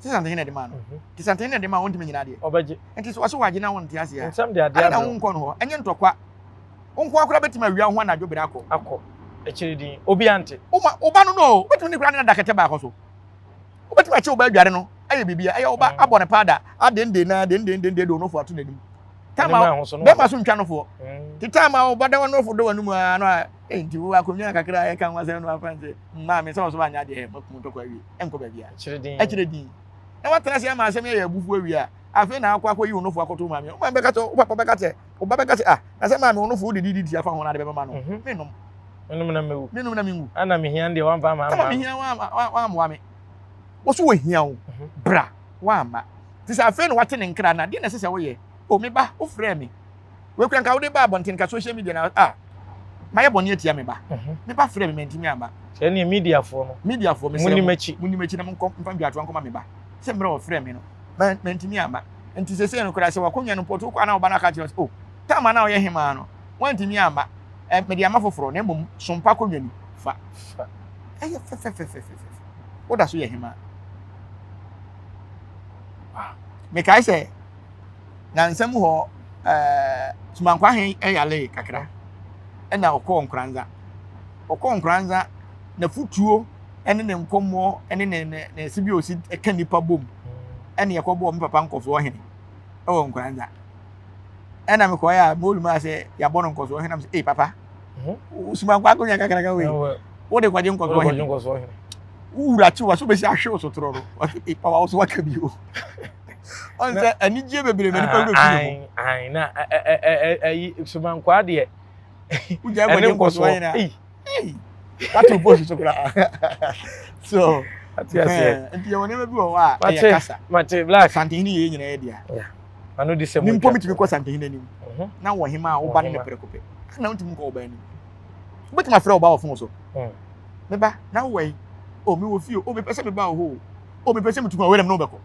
Speaker 1: sɛ santehene na ɛde maa no mhm. nti santehene na ɛde maa wɔntumi nyina adeɛ
Speaker 3: ɔbɛgye
Speaker 1: nti sɛ wɔsɛ wɔagye na wɔnte aseɛ a
Speaker 3: nsɛm de adeɛ
Speaker 1: na wonkɔ no hɔ ɛnyɛ ntɔkwa wo nko akora bɛtumi awia wo ho anadwo berɛ akɔ
Speaker 3: akɔ akyiri din obi ante
Speaker 1: woma woba no no wobɛtumi ne kora ne nada kɛtɛ baakɔ so wobɛtumi akye wo ba adware no ayɛ biribi ɛyɛ wo ba mm. abɔ ne paada adenden na dendendende de onofo ato n'anim tama bɛma so ntwa nofoɔ mm. te tama wo ba da wɔnofo do w'anom a no a nti wo akonnwa kakra ɛka ho asɛm no afa nkyɛ mmaa me sɛ wɔso anyɛ adeɛ makum ntɔkwa awie ɛnkɔ baabi a ɛkyerɛ din na watena ase ama asɛm yɛ abufuo awie a afei na akɔ akɔyi wo nofo akɔto maame wo maame bɛka sɛ wo papa bɛka sɛ wo ba bɛka sɛ ah na sɛ maame wo nofo wode didi tia fa ho na ade bɛbɛma no mhm. menom
Speaker 3: menom na mewu
Speaker 1: menom na menwu
Speaker 3: ana mehia deɛ wamfa ama
Speaker 1: ama mehia wammoa me wo so wɔhia wo mhm. bra wamma nti sɛ afei na wate ne nkra na deɛ na ɛsɛ sɛ woyɛ o me ba wofrɛ me wekura nka wode ba abɔnten ka social media na ah mayɛ bɔne atia me ba mhm. me ba frɛ me mantumi amma
Speaker 3: sɛ ne mediafoɔ no
Speaker 1: mediafoɔ
Speaker 3: mesrɛ mo m'akyi
Speaker 1: monni m'akyi na monkɔ mfa ndwatoa nkɔma me ba sɛ mmerɛ ɔfrɛ me no mantumi amma nti sɛsɛ no koraa sɛ wakɔnwa no mpɔto kɔ ana ɔba no aka kyerɛ sɛ o oh, tam ana ɔyɛ hemaa no wantumi amma mede ama foforɔ na mmom sompa kɔnwa ni fa ɛyɛ fɛfɛfɛfɛfɛ woda so yɛ hemaa mekae sɛ Nansa mu hɔ ɛɛ Sumankwahe yaree kakra ɛna ɔkɔɔ Nkoranza. Ɔkɔɔ Nkoranza n'afutuo ɛne ne nkɔmmɔ ɛne ne ne ne si bi a osi ɛka nipa bom ɛne yɛkɔbɔɔ me papa nkɔsoɔ hene ɛwɔ Nkoranza. Ɛna mekɔɛ a molu maa sɛ yɛabɔ no nkɔsoɔ hene nam sɛ ei papa sumankɔ akonnwa kakraka wei wode kɔgye nkɔsoɔ hene wowura kye wa so bɛsi ahwe wo sotorɔ no ɔsɛ ei papa wo so waka bi o ɔn sɛ anigyeɛ bebree ma nipa werɛ fi ne
Speaker 3: ho na ɛyi sumankwaa deɛ
Speaker 1: wogya kɔgye nkɔsoɔ hene a wato post so koraa so nti yɛwɔ nneɛma bi wɔ hɔ a ɛyɛ kasa
Speaker 3: mate black
Speaker 1: santehene yɛ nyinaa yɛ dea
Speaker 3: ano di sɛ
Speaker 1: mo mpo metumi kɔ santehene anim mhm. na wɔ hema a woba ne ne prɛko pɛ na wontumi nkɔ ɔba anim wobɛtumi afrɛ ɔba wɔ fon so mm. meba na wowɔ yi o mewɔ fie o mepɛ sɛ meba wɔ hɔ o o mepɛ sɛ metu kwan wei na me ne wobɛkɔ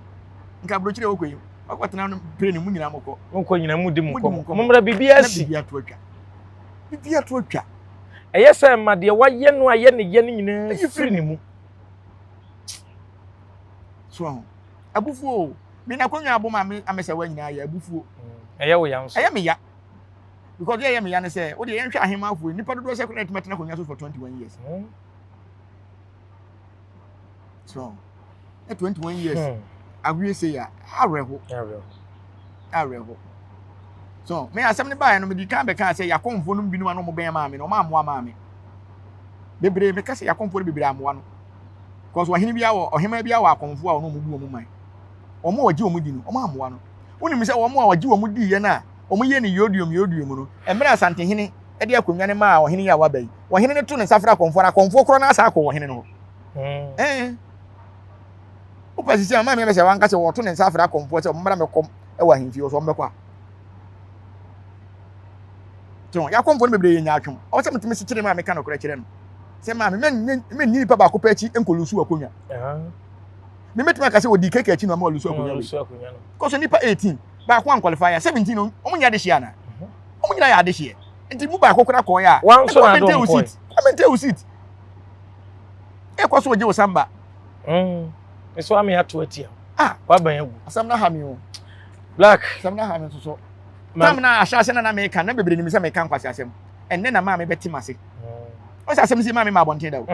Speaker 1: nka aburokyire wokɔ yi wakɔtena no pere ne mu nyinaa mokɔ
Speaker 3: mokɔ nyinaa mu di mu nkɔmmɔ mommra biribi asi
Speaker 1: biribi ato atwa biribi ato atwa
Speaker 3: Ɛyɛ sɛ ma deɛ wayɛ no a ɛyɛ ne yɛ no nyinaa firi ne mu.
Speaker 1: So ho. Abufuo o. Me na konwa abo ma me amesa wa nyinaa yɛ abufuo.
Speaker 3: Mm. Ɛyɛ wo ya nso.
Speaker 1: Ɛyɛ me ya. Because deɛ ɛyɛ me ya ne sɛ, wo deɛ yɛnhwɛ ahemafo yi, nipa dodoɔ sɛ koraa ɛtumi atena konwa so for 21 years. Mm. So na 21 years hmm. awie sei a awerɛho awerɛho so me asɛm no baeɛ no mede kan bɛkaa sɛ yɛakɔmfoɔ no binom a na ɔmobɛn maa me no ɔma amoa maa me bebree meka sɛ yɛakɔmfoɔ no bebree amoa no because ɔhene bi awɔ ɔhema bi awɔ akɔmfoɔ a ɔno ɔmo bu ɔmo man ɔmo a ɔgye ɔmo di no ɔmo amoa no wonim sɛ ɔmo a ɔgye ɔmo di yɛ no a ɔmo yɛ no yodiom yodiom no mmerɛ asantehene de akonnwa no maa ɔhene yi a waba yi ɔhene no to ne nsa frɛ akɔmfoɔ no akɔmfoɔ korɔ no asa akɔ ɔhene no hɔ hmm. eh. wopɛ sisi a maame bɛsɛ wanka sɛ wɔto ne nsa afrɛ akɔmfoɔ sɛ ɔmmra mɛkɔm wɔ ahemfie wɔ so ɔmmɛkɔ a tɔn yɛakɔmfoɔ no bebree yɛ nyaatwom ɔwɔ sɛ metumi sekyere ma meka nokorɛ kyerɛ no sɛ maame menni nipa baako pɛ akyi nkɔlusu akonnwa memɛtumi aka sɛ wɔdi keke akyi na ɔma ɔlusu akonnwa wei kɔsɛ nipa 18 baako ankwalify a 17 no ɔmo nyɛ adehyeɛ anaa ɔmo nyinaa yɛ adehyeɛ nti mu baako kora kɔɔ yɛ a
Speaker 3: wɔn na adɔm kɔɛ
Speaker 1: ɔmɛnte wo seat ɛkɔ so ogye wo samba.
Speaker 3: Nso ame ato atia. Ah, waban agu.
Speaker 1: Asɛm na ha mi o.
Speaker 3: Black.
Speaker 1: Asɛm na ha mi nso so. Tam na ahyɛ ase na na meka na bebree nim sɛ meka nkwasi asɛm. Ɛnnɛ na maame bɛte m'ase. Ɔsɛ asɛm si maame ma abɔnten da o.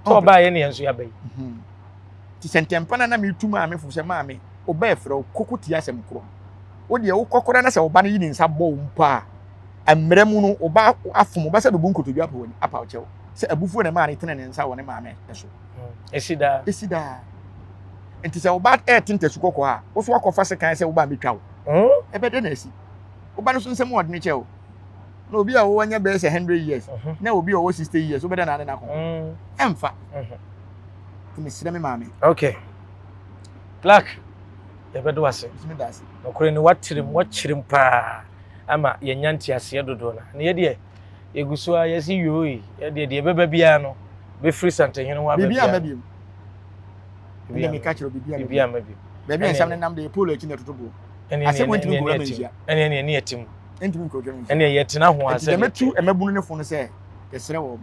Speaker 3: Sɛ ɔbaa yɛ ne yɛn nso yɛaba yi.
Speaker 1: Ti sɛ ntɛmpa na na metu maame fo sɛ maame ɔba ɛfrɛ wo koko tie asɛm korɔ. Wo deɛ wokɔ koraa na sɛ ɔba no yi ne nsa bɔ wo mpo a mmerɛ mu no ɔba afom ɔba sɛ bɛbu nkotodwe apa w'ani apa wo kyɛw sɛ abufuo na ɛmaa ne tene ne nsa wɔ ne maame so.
Speaker 3: Esi daa.
Speaker 1: Esi daa. Nti sɛ ɔba ɛɛte ntasu kɔkɔɔ a wo so akɔfa sekan sɛ woba mbɛtwa wo. Ɛbɛdɛ na asi. Woba no so nsɛm ɔdene kyɛ wo. Na obi a wɔwɔ anya bɛyɛ sɛ 100 years na obi a ɔwɔ 60 years wobɛdɛ na ane no ako. Ɛmfa. Nti mesrɛ me maame.
Speaker 3: Okay. Black, yɛbɛdo ase. Nokorɛ ni woatrem, woakyerem paa ama yɛnya nteaseɛ dodoɔ no. Na yɛdeɛ yɛgu so a yɛsi yoi, yɛdeɛ deɛ ɛbɛba biara no bɛfiri Santehene ho aba
Speaker 1: biara. Biribi amma biom. Ɛnna meka kyerɛ biribi
Speaker 3: amma biom.
Speaker 1: Baabi a nsɛm no nam deɛ polo akyi na ɛtoto boɔ. Asɛm ntumi nkɔwura ma nhyia.
Speaker 3: Ɛne ɛne ɛne ɛte mu.
Speaker 1: Ntumi nkɔwura ma nhyia.
Speaker 3: Ɛne yɛtena ho asɛ.
Speaker 1: Ɛnti deɛ mɛtu mmabunu ne fo no sɛ yɛsrɛ wɔn.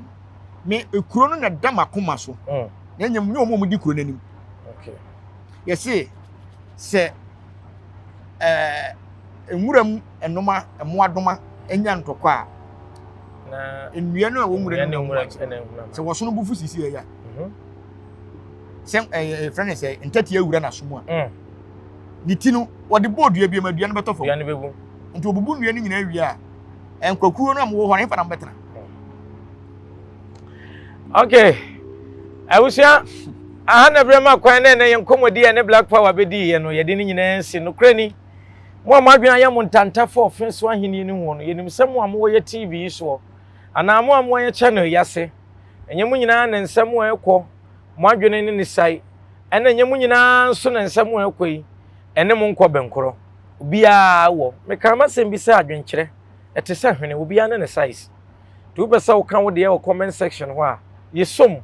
Speaker 1: Me ekuro no na ɛda m'akoma so. Mm. Na ɛnyɛ nyɛ wɔn a wɔdi kuro no anim.
Speaker 3: Okay.
Speaker 1: Yɛse sɛ ɛɛ nwura mu nnoma mmoadoma nya ntɔkwa a
Speaker 3: na
Speaker 1: nnua no a ɛwɔ nwura no mu sɛ wɔsono bufu sisi ɛyɛ a mhm. sɛ ɛɛ fɛn ne sɛ ntɛtea wura n'aso mu a mm. ne ti no wɔde bɔɔ dua bi ma dua no bɛtɔ fam
Speaker 3: dua no bɛgu
Speaker 1: nti obubu nnua no nyinaa wie a nkwakuo no a mowɔ hɔ no ɛmfa na mobɛtena
Speaker 3: Okay. Abusua, aha na berɛ ma kwan na ɛnɛ yɛn nkɔmmɔdi a ɛne Black Power bɛdiiɛ no, yɛde ne nyinaa nsi. Nokorɛ ni, mo a mo adwene ayɛ mo ntanta fa ɔfe so ahenni no ho no, yɛnim sɛ mo a mowɔ yɛ TV yi soɔ, anaa mo a mowɔ yɛ channel yi ase, ɛnyɛ mo nyinaa na nsɛm a ɛkɔ mo adwene ne ne sae, ɛna ɛnyɛ mo nyinaa nso na nsɛm a ɛkɔ yi ɛne mo nkɔ bɛnkorɔ. Obiara wɔ, mekaa m'asɛm bi sɛ adwenkyerɛ, ɛte sɛ hwene, obiara ne ne size. Nti wopɛ sɛ woka wo deɛ wɔ comment section hɔ a, yɛsɔ mu.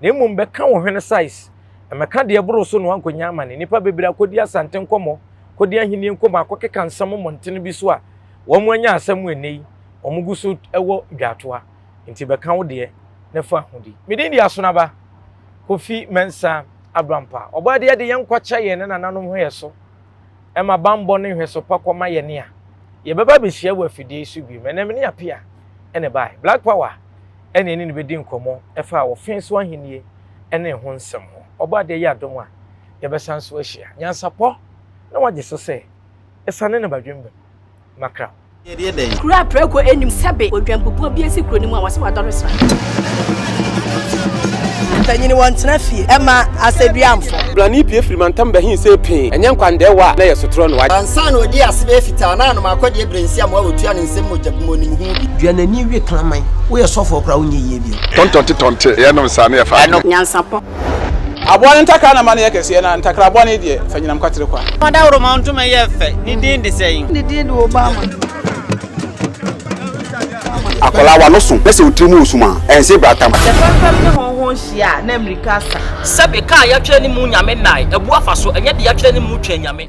Speaker 3: Na mmom bɛka wo hwene size. Mmɛka deɛ ɛboro so na woankɔnya amane. Nnipa bebree akɔdi Asante nkɔmmɔ, kɔdi ahennie nkɔmmɔ, akɔkeka nsɛm mmɔntene bi so a wɔn anya asɛm ɛnnɛ yi, wɔn gu so wɔ dwaatoa. Nti bɛka wo deɛ na fa ho di. Me din de Asonaba Kofi Mensah Abrampah. Ɔbɔadeɛ de yɛn nkwa kyɛ yɛn ne nananom ho yɛ so. ma bammɔ ne nhwɛso pa kɔma yɛn a, yɛbɛba abɛhyia wɔ afidie yi so bio. Ɛnɛ me ne Apia na ɛbaeɛ. Black Power, ɛna ɛne no bɛdi nkɔmmɔ ɛfa Ɔfenso ahennie ɛne ho nsɛm ho. Ɔbɔadeɛ yɛ adom a, yɛbɛsan so ahyia. Nyansapɔ na wagye so sɛ ɛsane ne badwemba mu. Makra.
Speaker 6: Kuro a prako nnim sɛbe odwanbubuo bi asi kuro no mu a wɔse wadɔre sra.
Speaker 7: Mpanyini wɔntena fie ɛma asɛdua mfɔ.
Speaker 8: Blani pue firi mantam bɛhe see pee, ɛnyɛ nkwandɛɛwa a na ɛyɛ sotorɔ no.
Speaker 7: Ansa na ɔdii ase bɛyɛ fitaa na anom akɔdeɛ berɛ nsi amoa wɔtua ne nsam mogya bu mu ɔnim ho bi.
Speaker 9: Dua n'ani we kraman. Woyɛ sɔfoɔ koraa wonyɛ yie bio.
Speaker 10: Tɔntɔnte tɔnte yɛnom saa ne yɛfa adeɛ.
Speaker 6: Nyansapɔ.
Speaker 11: Aboa no ntakra na ma no yɛ kɛseɛ, na ntakra bɔne deɛ, fa nyinam kwatere kwa.
Speaker 12: Ɔdawuroma ntoma yɛ fɛ, ne din de sɛn?
Speaker 13: Ne din de Obama.
Speaker 14: Akwadaa w'ano so na sɛ wo tiri mu resum a, ɛnse bratam.
Speaker 15: Sɛ fɛmfɛm ne hɔnhɔn hyia a, na mmirika asa.
Speaker 16: Sɛbe, kaa yɛatwerɛ ne mu nyame nnae, abu afa so, ɛnyɛ deɛ yɛatwerɛ ne mu twɛn nyame.